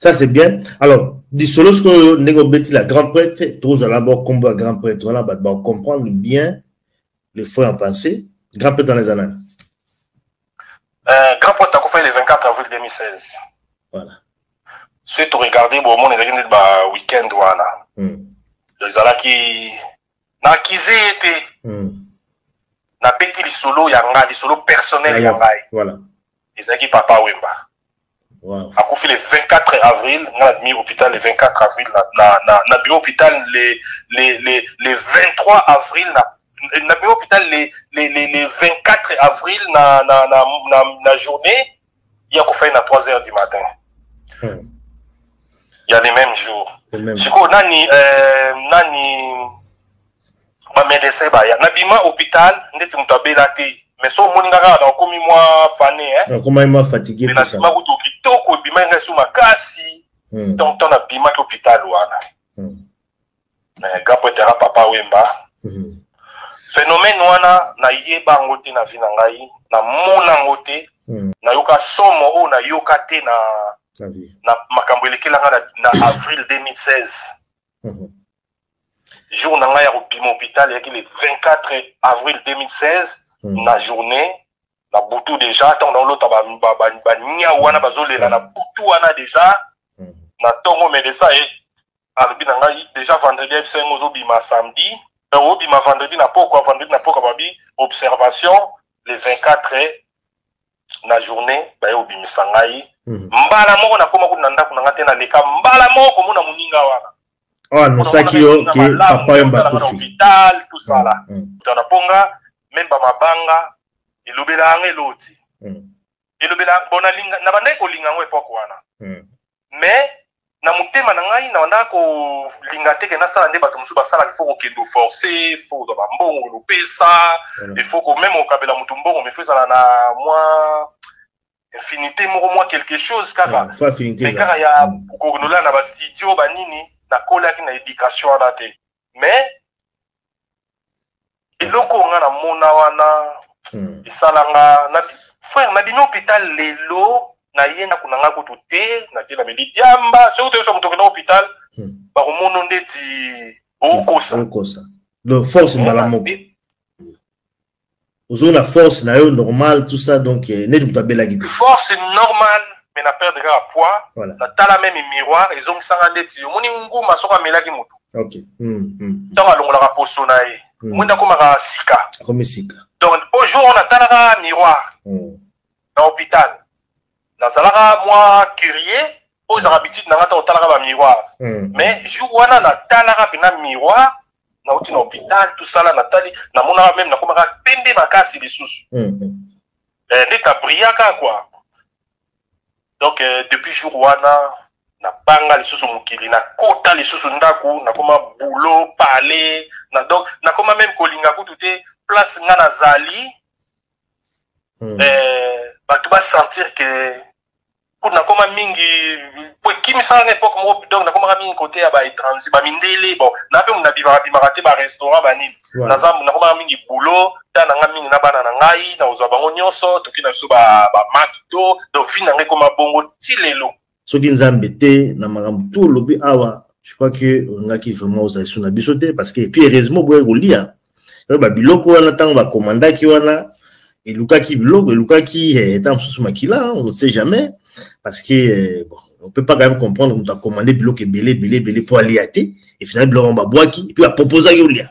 Ça, c'est bien. Alors, lisolo sikoyo, ndenge obeti la grand prêtre, tozala d'abord kombo ya grand prêtre wana, bato bacomprendre bien le fond en pensée. Grand prêtre wana eza nani? Grand prêtre akufa le 24 avril 2016. Soki toregarde bomona, ezalaki ndeti ba weekend wana. Ezalaki na akize ye te. Nabeti lisolo ya ngai, lisolo personnel ya ngai. Ezalaki Papa Wemba. Akufi le 24 avril, nga nabimi hôpital le 24 avril, na nabimi hôpital le 23 avril, na nabimi hôpital le 24 avril na journée, ye akufai na 3 heures du matin ya le même jour. Sikoyo nani nani bamédecin baya, nabima hôpital ndeti moto abela te, mais so omoni nga kaka nakomi mwa fane. Nakomaki mwa fatigué. Mais nabima kutu kitoko, ebimaki ngai so makasi. Donc ntango nabimaki hôpital wana, grand prêtre era Papa Wemba. Phénomène wana nayeba yango te na vie na ngai, namona yango te, nayoka somo oyo nayoka te na makambo elekelanga na avril 2016. Jour na ngai ya kobima hôpital eyaki le 24 avril 2016 na journée, na butu déjà. Ntango naolota baniau wana bazolela na butu wana déjà, na ntongo médecin ye alobi na ngai déjà vendredi, ayebisa yango ozobima samedi, obima vendredi na pokwa. Vendredi na pokwa babi observation, le 24 na journée baye obimisa ngai. Mbala moko nakóma kutu na ndako na ngai te, naleka mbala moko komona moninga wana. Oyo anosaki yo ke Papa Wemba akufi. Hôpital, tout ça là, tana mponga même bamabanga elobela yanga eloti elobela. Bon, nalinga na bandaki kolinga yango époque wana, mais na motema na ngai na bandaka kolinga te ke nasala nde bato mosusu basalaka. Il faut kokende oforce, faut kozwa bambongo lopesa, il faut ko même okabela motu mbongo, mais faut ezala na mwa Infinité moko mwa quelque chose kaka. Faut affinité. Mais kaka ya konola na ba studio ba nini, nakolaki na éducation wana te. Mais eloko nga namona wana esalanga na frère na bino hôpital lelo naye ndako na nga kutu te, nake na meli diamba. Soki toyebisa moto okenda hôpital, bakomona ndeti okosa. Okosa. Donc force mbala moko. Ozongi na force na yo normal, tout ça, donc neti moto abelaki te. Force normale, mais na perdre kaka poids. Voilà. Natala même miroir, ezongisanga ndeti omoni nguma soki amelaki motu. Ntango alongolaka poso na ye, omoni akomaka sika. Akomi sika. Donc po jour oyo natalaka miroir na hôpital, nazalaka mwa curieux oyo ezalaka habitude na nga ntango otalaka bamiroir. Mais jour wana natalaka mpena miroir, nauti na hôpital tosala, natali, namonaka même nakomaka pembe makasi lisusu. Nde nabrillaka quoi. Donc depuis jour wana nabanga lisusu mokili, nakota lisusu ndako, nakoma boulot pale na, donc nakoma même kolinga kutu te place nga nazali. Bato basentir ke kutu nakoma mingi po ekimisaka na époque moko. Donc nakomaka mingi kote ya baétranger, bamindele. Bon, na mpe nabimaka bimaka te, barestaurant banini. Naza nakomaka mingi boulot ta na nga mingi na bana na ngai, nakozwa bango nyonso, toki na biso bamakdo. Donc vie na ngai ekoma bongo ti lelo. Soki Nzambe te na makambo tu olobi awa, je crois que olingaki vraiment ozala lisusu na biso te, parce que et puis heureusement boye kolia oyo babiloko wana ntango bakomandaki wana, elukaki biloko, elukaki ntango mosusu makila, on ne sait jamais, parce que bon, on peut pas quand même comprendre moto akomande biloko ebele ebele ebele mpo alia te, et finalement biloko yango babwaki et puis baproposaki olia.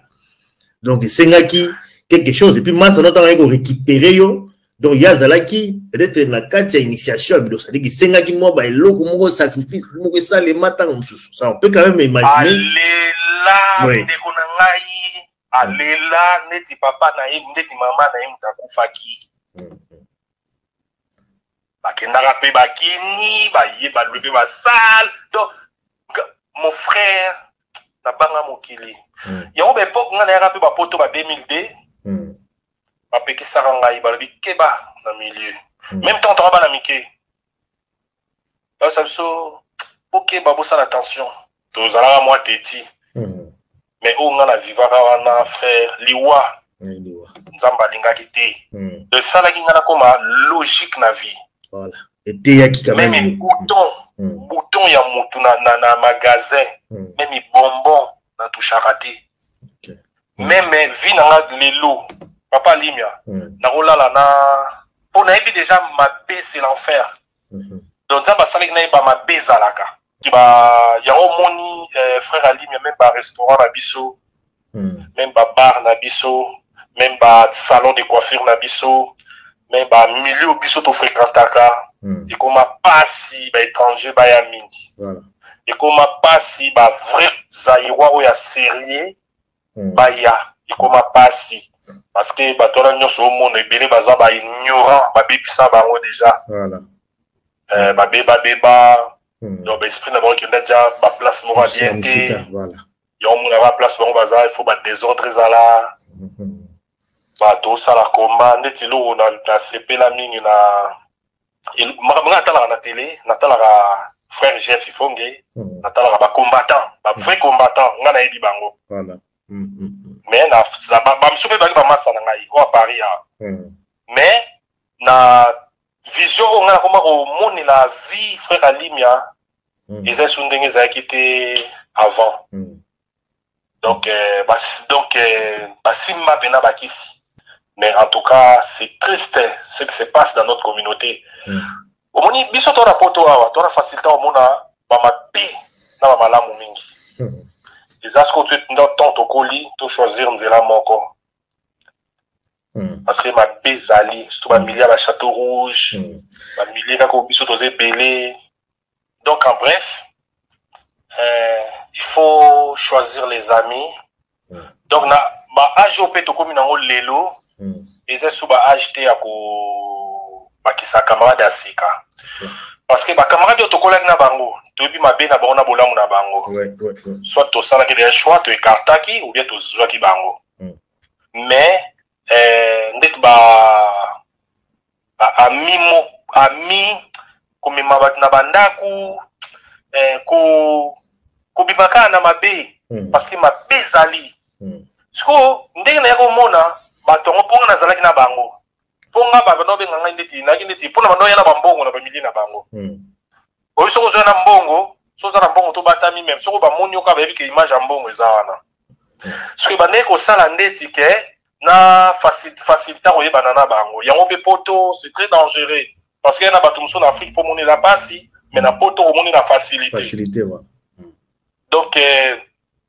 Donc esengaki quelque chose. Et puis masa no ntango ayaki korécupérer yo, donc ye azalaki peut-être na kati ya initiation ya biloko, c'est-à-dire esengaki mwa baeloko moko, sacrifice moko esalema ntango mosusu. Ça, on peut quand même imaginer. Alela. Ndeko na ngai alela neti papa na ye, ndeti mama na ye moto akufaki. Bakendaka mpe bakini baye balwe mpe basale. Donc mon frère, nabanga mokili. Yango baépoque ngai nayaka mpe bapoto ba 2002, bapekisaka ngai, balobi keba na milieu. Même temps tonga bana mike bayosa biso bokeba, bosala attention. Tozalaka mwa teti. Mais oyo ngai na vivaka wana, frère, liwa. Liwa. Nzambe alingaki te. Esalaki ngai nakoma logique na vie. Voilà, eteyaki quand même. Même. Bouton, bouton ya mutu na magasin, même bonbon natushaka te. Même vie na nga lelo, papa Limia, nakolala na mpo nayebi déjà mabe, c'est l'enfer. Donc Nzambe asalaki nayeba mabe ezalaka ba yango. Omoni frère Alimia, même barestaurant na biso, même babar na biso, même basalon de coiffure na biso, même bamilieu biso tofréquentaka, ekoma pasi baétranger baya mingi. Ekoma pasi bavrai Zaïrois oyo ya sérieux baya, ekoma pasi, parce que bato wana nyonso omona ebele baza baignorant, babebisa bango déjà. Babebabeba. Donc baesprit na bango ekenda dia baplace moko ya bien te. Mosika, voilà. Yango omona baplace bango baza, il faut badésordre ezala. Bato osala komba ndeti eloko nasepela mingi na makambo ngai natalaka na télé, natalaka frère Jeff Ifonge, natalaka bacombattant, bavrai combattant ngai nayebi bango. Voilà. Mais na bamosusu mpe baki bamasa na ngai oyo ya Paris awa. Mais na vision oyo ngai nakoma komonela vie, frère Alimia, eza esu ndenge ezalaki te avant. Donc donc basimba mpena bakisi. Mais en tout cas, c'est triste ce qui se passe dans notre communauté. Omoni biso to na poto awa, to na facilité omona bamabe na bamalamu mingi. Eza sikoyo ntan tokoli, tochoisir nzela moko, parce que mabe ezali surtout bamilie ya bachâteau rouge, bamilie kaka oyo biso toza ebele. Donc en bref, il faut choisir les amis. Donc na baage oyo mpe tokomi nango lelo, eza su baage te ya kobakisa camarade ya sika, parce que bacamarade oyo tokolaki na bango, toyebi mabe na bango na bolamu na bango. Soit tosalaki déjà choix, toécartaki, ou bien tozwaki bango. Mais ndeti ba ami mo Ami komema bato na bandako eh, ko kobima kaka na mabe mm. parce que mabe ezali mm. sikoyo ndenge naya komona bato yango mpo nga nazalaki na bango mpo nga babanda obenga ngai ndeti nayaki ndeti mpo na banda oya na bambongo na bamili na bango mm. oyebi soki ozoya na mbongo soki oza na mbongo tobatami meme soki bamoni yo kaka bayebi ke image ya mbongo eza wana mm. soki bandeki kosala ndeti ke na facilita koyebana na bango yango mpe poto c'est très dangereux parce que na bato mosusu na afrique mpo omoni eza mpasi mais na poto omoni na facilité, facilité ouais. Donc eh,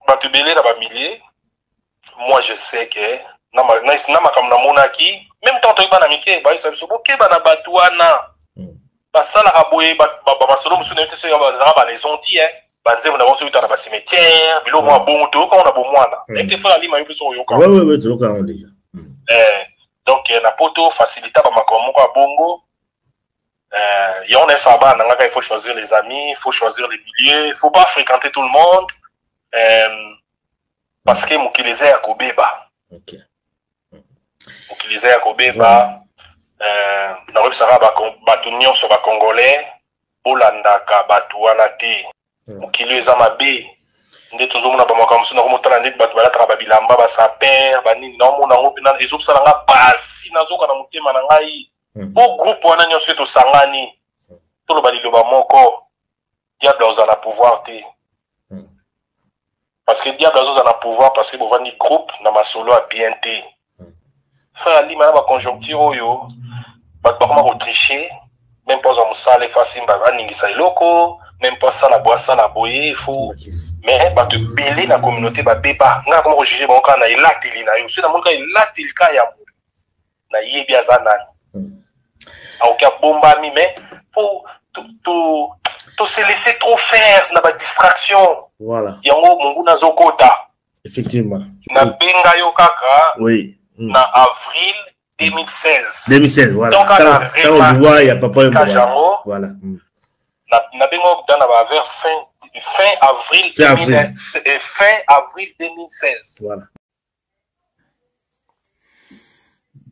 bato ebele na bamilier moi je sais que na, na, na makambo namonaki même temps toyeba na mike bayebisa biso bokeba na bato wana mm. basalaka boye masolo mosusu nayebi te soki bazalaka balaison ti eh. Banzembo na bango soki na bacimetière biloko mwa bongo toyoka yango na bomwana mm. nayebi te frère alima yo mpe soki oyoka toyoka yango déjà mm. eh, donc eh, na poto facilita bamakambo moko ya bongo eh, yango nayebisaka bana na ngaka il faut choisir les amis, il faut choisir les milieux, il faut pas fréquenter tout le monde eh, parce que mokili eza ya kobeba okay. Mokili eza ya kobeba eh, nakoyebisaka bato nyonso bacongolais bolandaka bato wana te hmm. Mokili eza mabe nde tozomona bamakambo mosusu nakomotala ndeti bato balataka babilamba basaper banini naomona yango mpena ezosala nga pasi nazoka na motema na ngai po hmm. Groupe wana nyonso ye tosangani hmm. Toloba liloba moko diable azala na pouvoir te parce que diable azozala na pouvoir parce que bovandi groupe na masolo ya bien te frère alima na baconjoncture oyo bato bakoma kotriche meme mpo azwa mosala efo asimba aningisa eloko meme mpo asala boye asala boye efo mais bato ebele na communauté babeba ngai akoma kojuge bango kaka na elateli na yo soki namoni kaka elateli kaka ya moto nayebi aza nani hmm. Akoki abombami mais po to, to, to se laisser trop faire na badistraction voilà. Yango monguna azokota effectivement nabenga yo kaka oui. Na avril 2016 2016 voilà. Donc na remarque ya papa yango voilà. Nabenga yo na ba vers fin, fin avril, fin avril. 2000, eh, fin avril 2016 voilà.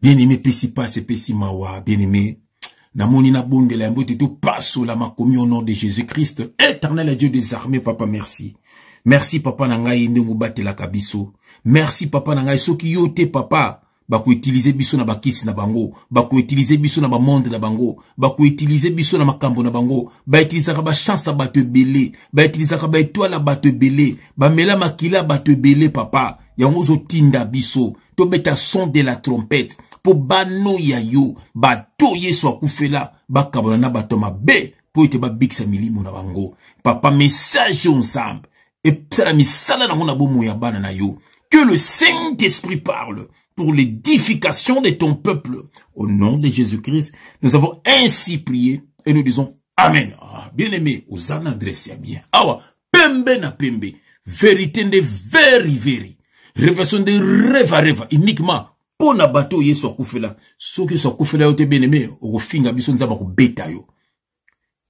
Bien-aimé pesi pasi epesi mawa bien-aimé namoni nabondela yango ete topasola makomi au nom de Jésus-Christ éternel Dieu des armées. Papa, merci, merci papa na ngai ndenge obatelaka biso. Merci papa na ngai soki yo te papa bakoutilize biso na bakisi na bango bakoutilize biso na bamonde na bango bakoutilize biso na makambo na bango bautilisaka bachance ya bato ebele bautilisaka baetoile ya bato ebele bamela makila ya bato ebele papa yango ozotinda biso tobeta son de la trompette mpo bano ya yo bato yesu akufela bakabana na bato mabe mpo ete babikisa milimo na bango papa message oyo nzambe esala misala nango na bomoi ya bana na yo. Que le Saint-Esprit parle pour l'édification de ton peuple. Au nom de Jésus-Christ, nous avons ainsi prié et nous disons Amen. Ah, bien-aimé, aux adresse ya bien. Awa, pembe na pembe. Vérité nde very very. Révélation nde reva reva. Uniquement mpo na bato oyo Yesu akufela. Soki Yesu akufela yo te bien-aimé, okofinga biso Nzambe akobeta yo.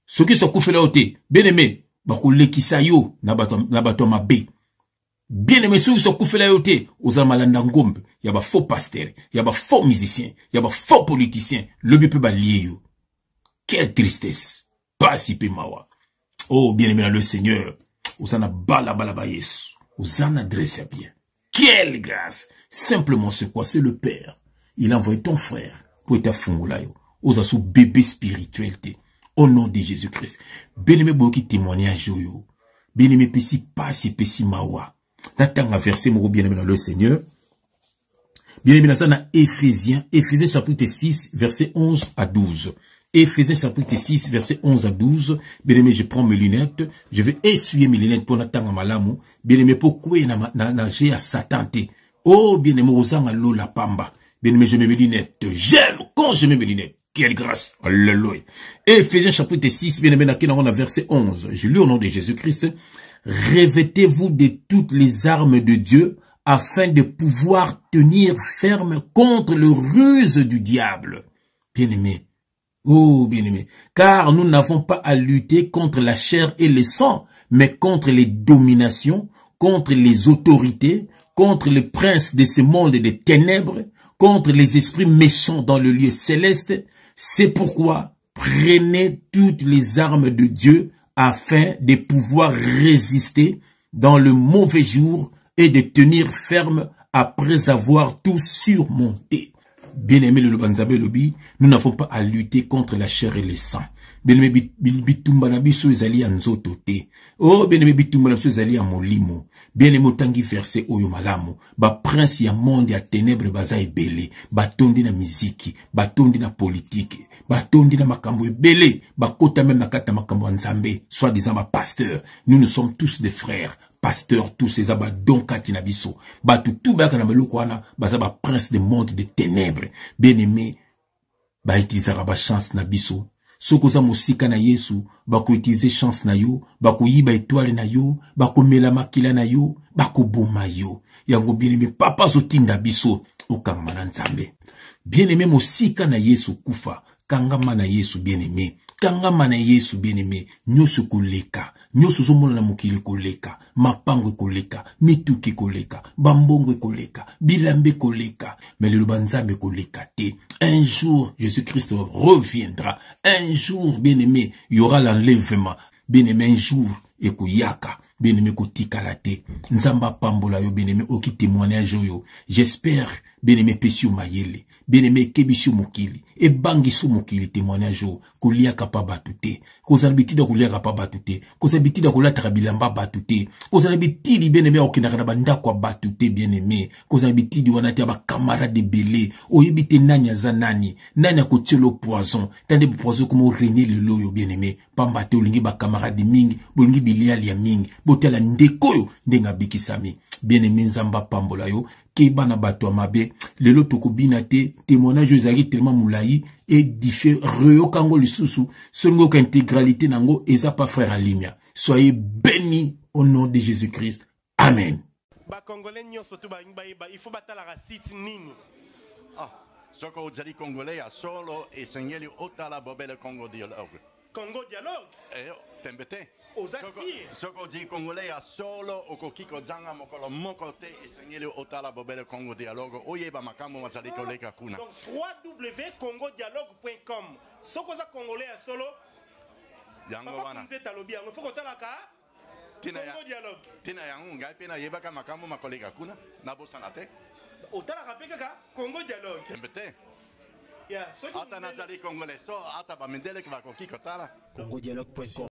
Soki Yesu akufela yo te bien-aimé, bakolekisa yo na bato na bato ya mabe. Bien-aimé, soki Yesu akufela yo te, ozala malanda ngombe ya ba faux pasteur, ya ba faux musicien, ya ba faux politicien, lobi mpe balie yo. Quelle tristesse, pasi mpe mawa. Oh bien-aimé na le Seigneur, oza na balabala ba Yesu, oza na adresse ya bien. Quelle grâce! Simplement c'est quoi? C'est le Père. Il a envoyé ton frère pour ete afungola yo. Oza sous bébé spirituel te. Au nom de Jésus-Christ. Bien-aimé boyoki témoignage oyo. Bien-aimé pesi pasi pesi mawa. Natanga verset moko bien-aimé dans le Seigneur. Bien-aimé naza na Éphésiens, Éphésiens chapitre 6 verset 11 à 12. Éphésiens chapitre 6 verset 11 à 12. Bien-aimé, je prends mes lunettes, je vais essuyer mes lunettes pour natanga malamu. Bien-aimé, pourquoi na na na j'ai à Satan te. Oh bien-aimé, ozanga lola pamba. Bien-aimé, je mets mes lunettes. J'aime quand je mets mes lunettes. Quelle grâce. Alléluia. Éphésiens chapitre 6, bien-aimé, na verset 11. Je lis au nom de Jésus-Christ. Revêtez-vous de toutes les armes de Dieu afin de pouvoir tenir ferme contre le ruse du diable. Bien-aimé, oh bien-aimé, car nous n'avons pas à lutter contre la chair et le sang, mais contre les dominations, contre les autorités, contre les princes de ce monde des ténèbres, contre les esprits méchants dans le lieu céleste. C'est pourquoi Prenez toutes les armes de Dieu afin de pouvoir résister dans le mauvais jour et de tenir ferme après avoir tout surmonté. Bien-aimé le Nzambe lobi, nous n'avons pas à lutter contre la chair et le sang. Bien-aimé bitumba na biso ezali ya nzoto te. Oh bien-aimé bitumba na biso ezali ya molimo. Bien-aimé otangi verset oyo malamu. Ba prince ya monde ya ténèbres baza ebele, batondi na miziki, batondi na politique, batondi na makambo ebele, bakota même na kati ya makambo ya Nzambe, soit disant ba pasteur. Nous nous sommes tous des frères. Pasteur tous eza ba don kati na biso. Bato tout bayaka na biloko wana baza ba prince de monde de ténèbres. Bien-aimé, ba utilisaka ba chance na biso. Soki oza mosika na Yesu, bakoutilize chance na yo, bakoyiba étoile na yo, bakomela makila na yo, bakoboma yo. Yango bien-aimé, papa azotinda biso okangama na Nzambe. Bien-aimé, mosika na Yesu kufa, kangama na Yesu bien-aimé. Kangama na Yesu bien-aimé, nyonso koleka, nyonso ozomona na mokili koleka, mapango ekoleka, mituka ekoleka, bambongo ekoleka, bilamba ekoleka, mais liloba Nzambe ekoleka te. Un jour Jésus-Christ reviendra. Un jour bien-aimé, il y aura l'enlèvement. Bien-aimé, un jour ekoyaka. Bien-aimé, kotikala te. Nzambe apambola yo bien-aimé, oki témoignage oyo. J'espère bien-aimé pesi yo mayele. Bien-aimé ekebisi yo mokili, ebangisi yo mokili témoignage oyo. Koliaka pa bato te, kozala bitidi ya koliaka pa bato te, kozala bitidi ya kolataka bilamba bato te, kozala bitidi bien-aimé ya kokendaka na bandako ya bato te bien-aimé, kozala bitidi wana te ya bakamarade ebele, oyebi te nani aza nani, nani akotiela poison, tande poison ekoma orenie lelo oyo bien-aimé, pamba te olingi bakamarade mingi, bolingi bilialia mingi, botala ndeko oyo ndenge abikisami. Bien-aimé, Nzambe apambola yo. Keba na bato ya mabe. Lelo tokobina te, témoignage oyo ezalaki tellement molai édifié, reyoka yango lisusu soki oyoka intégralité nango eza pa frère Alimia. Soyez bénis au nom de Jésus-Christ. Amen. Ba congolais nyonso to balingi bayeba, il faut batalaka site nini? Ah, soki ozali congolais ya solo, esengeli otala bobele Congo Dialogue. Congo Dialogue. Eh, tembe te. Oza sûr? Soki ozali congolais ya solo, okoki kozanga mokolo moko te, esengeli otala bobele Congo Dialogue, oyeba makambo mazali koleka kuna. Donc www.congodialogue.com, soki oza congolais ya solo. Yango papa wana. Kunzeta alobi yango, il faut kotalaka Tina ya Congo Dialogue. Tina yango, ngai mpe nayebaka makambo makoleka kuna, nabosana te. Otalaka mpe kaka Congo Dialogue. Tembe te. Ya soki Ata nazali congolais so, ata bamindele bakoki kotala. Congodialogue.com.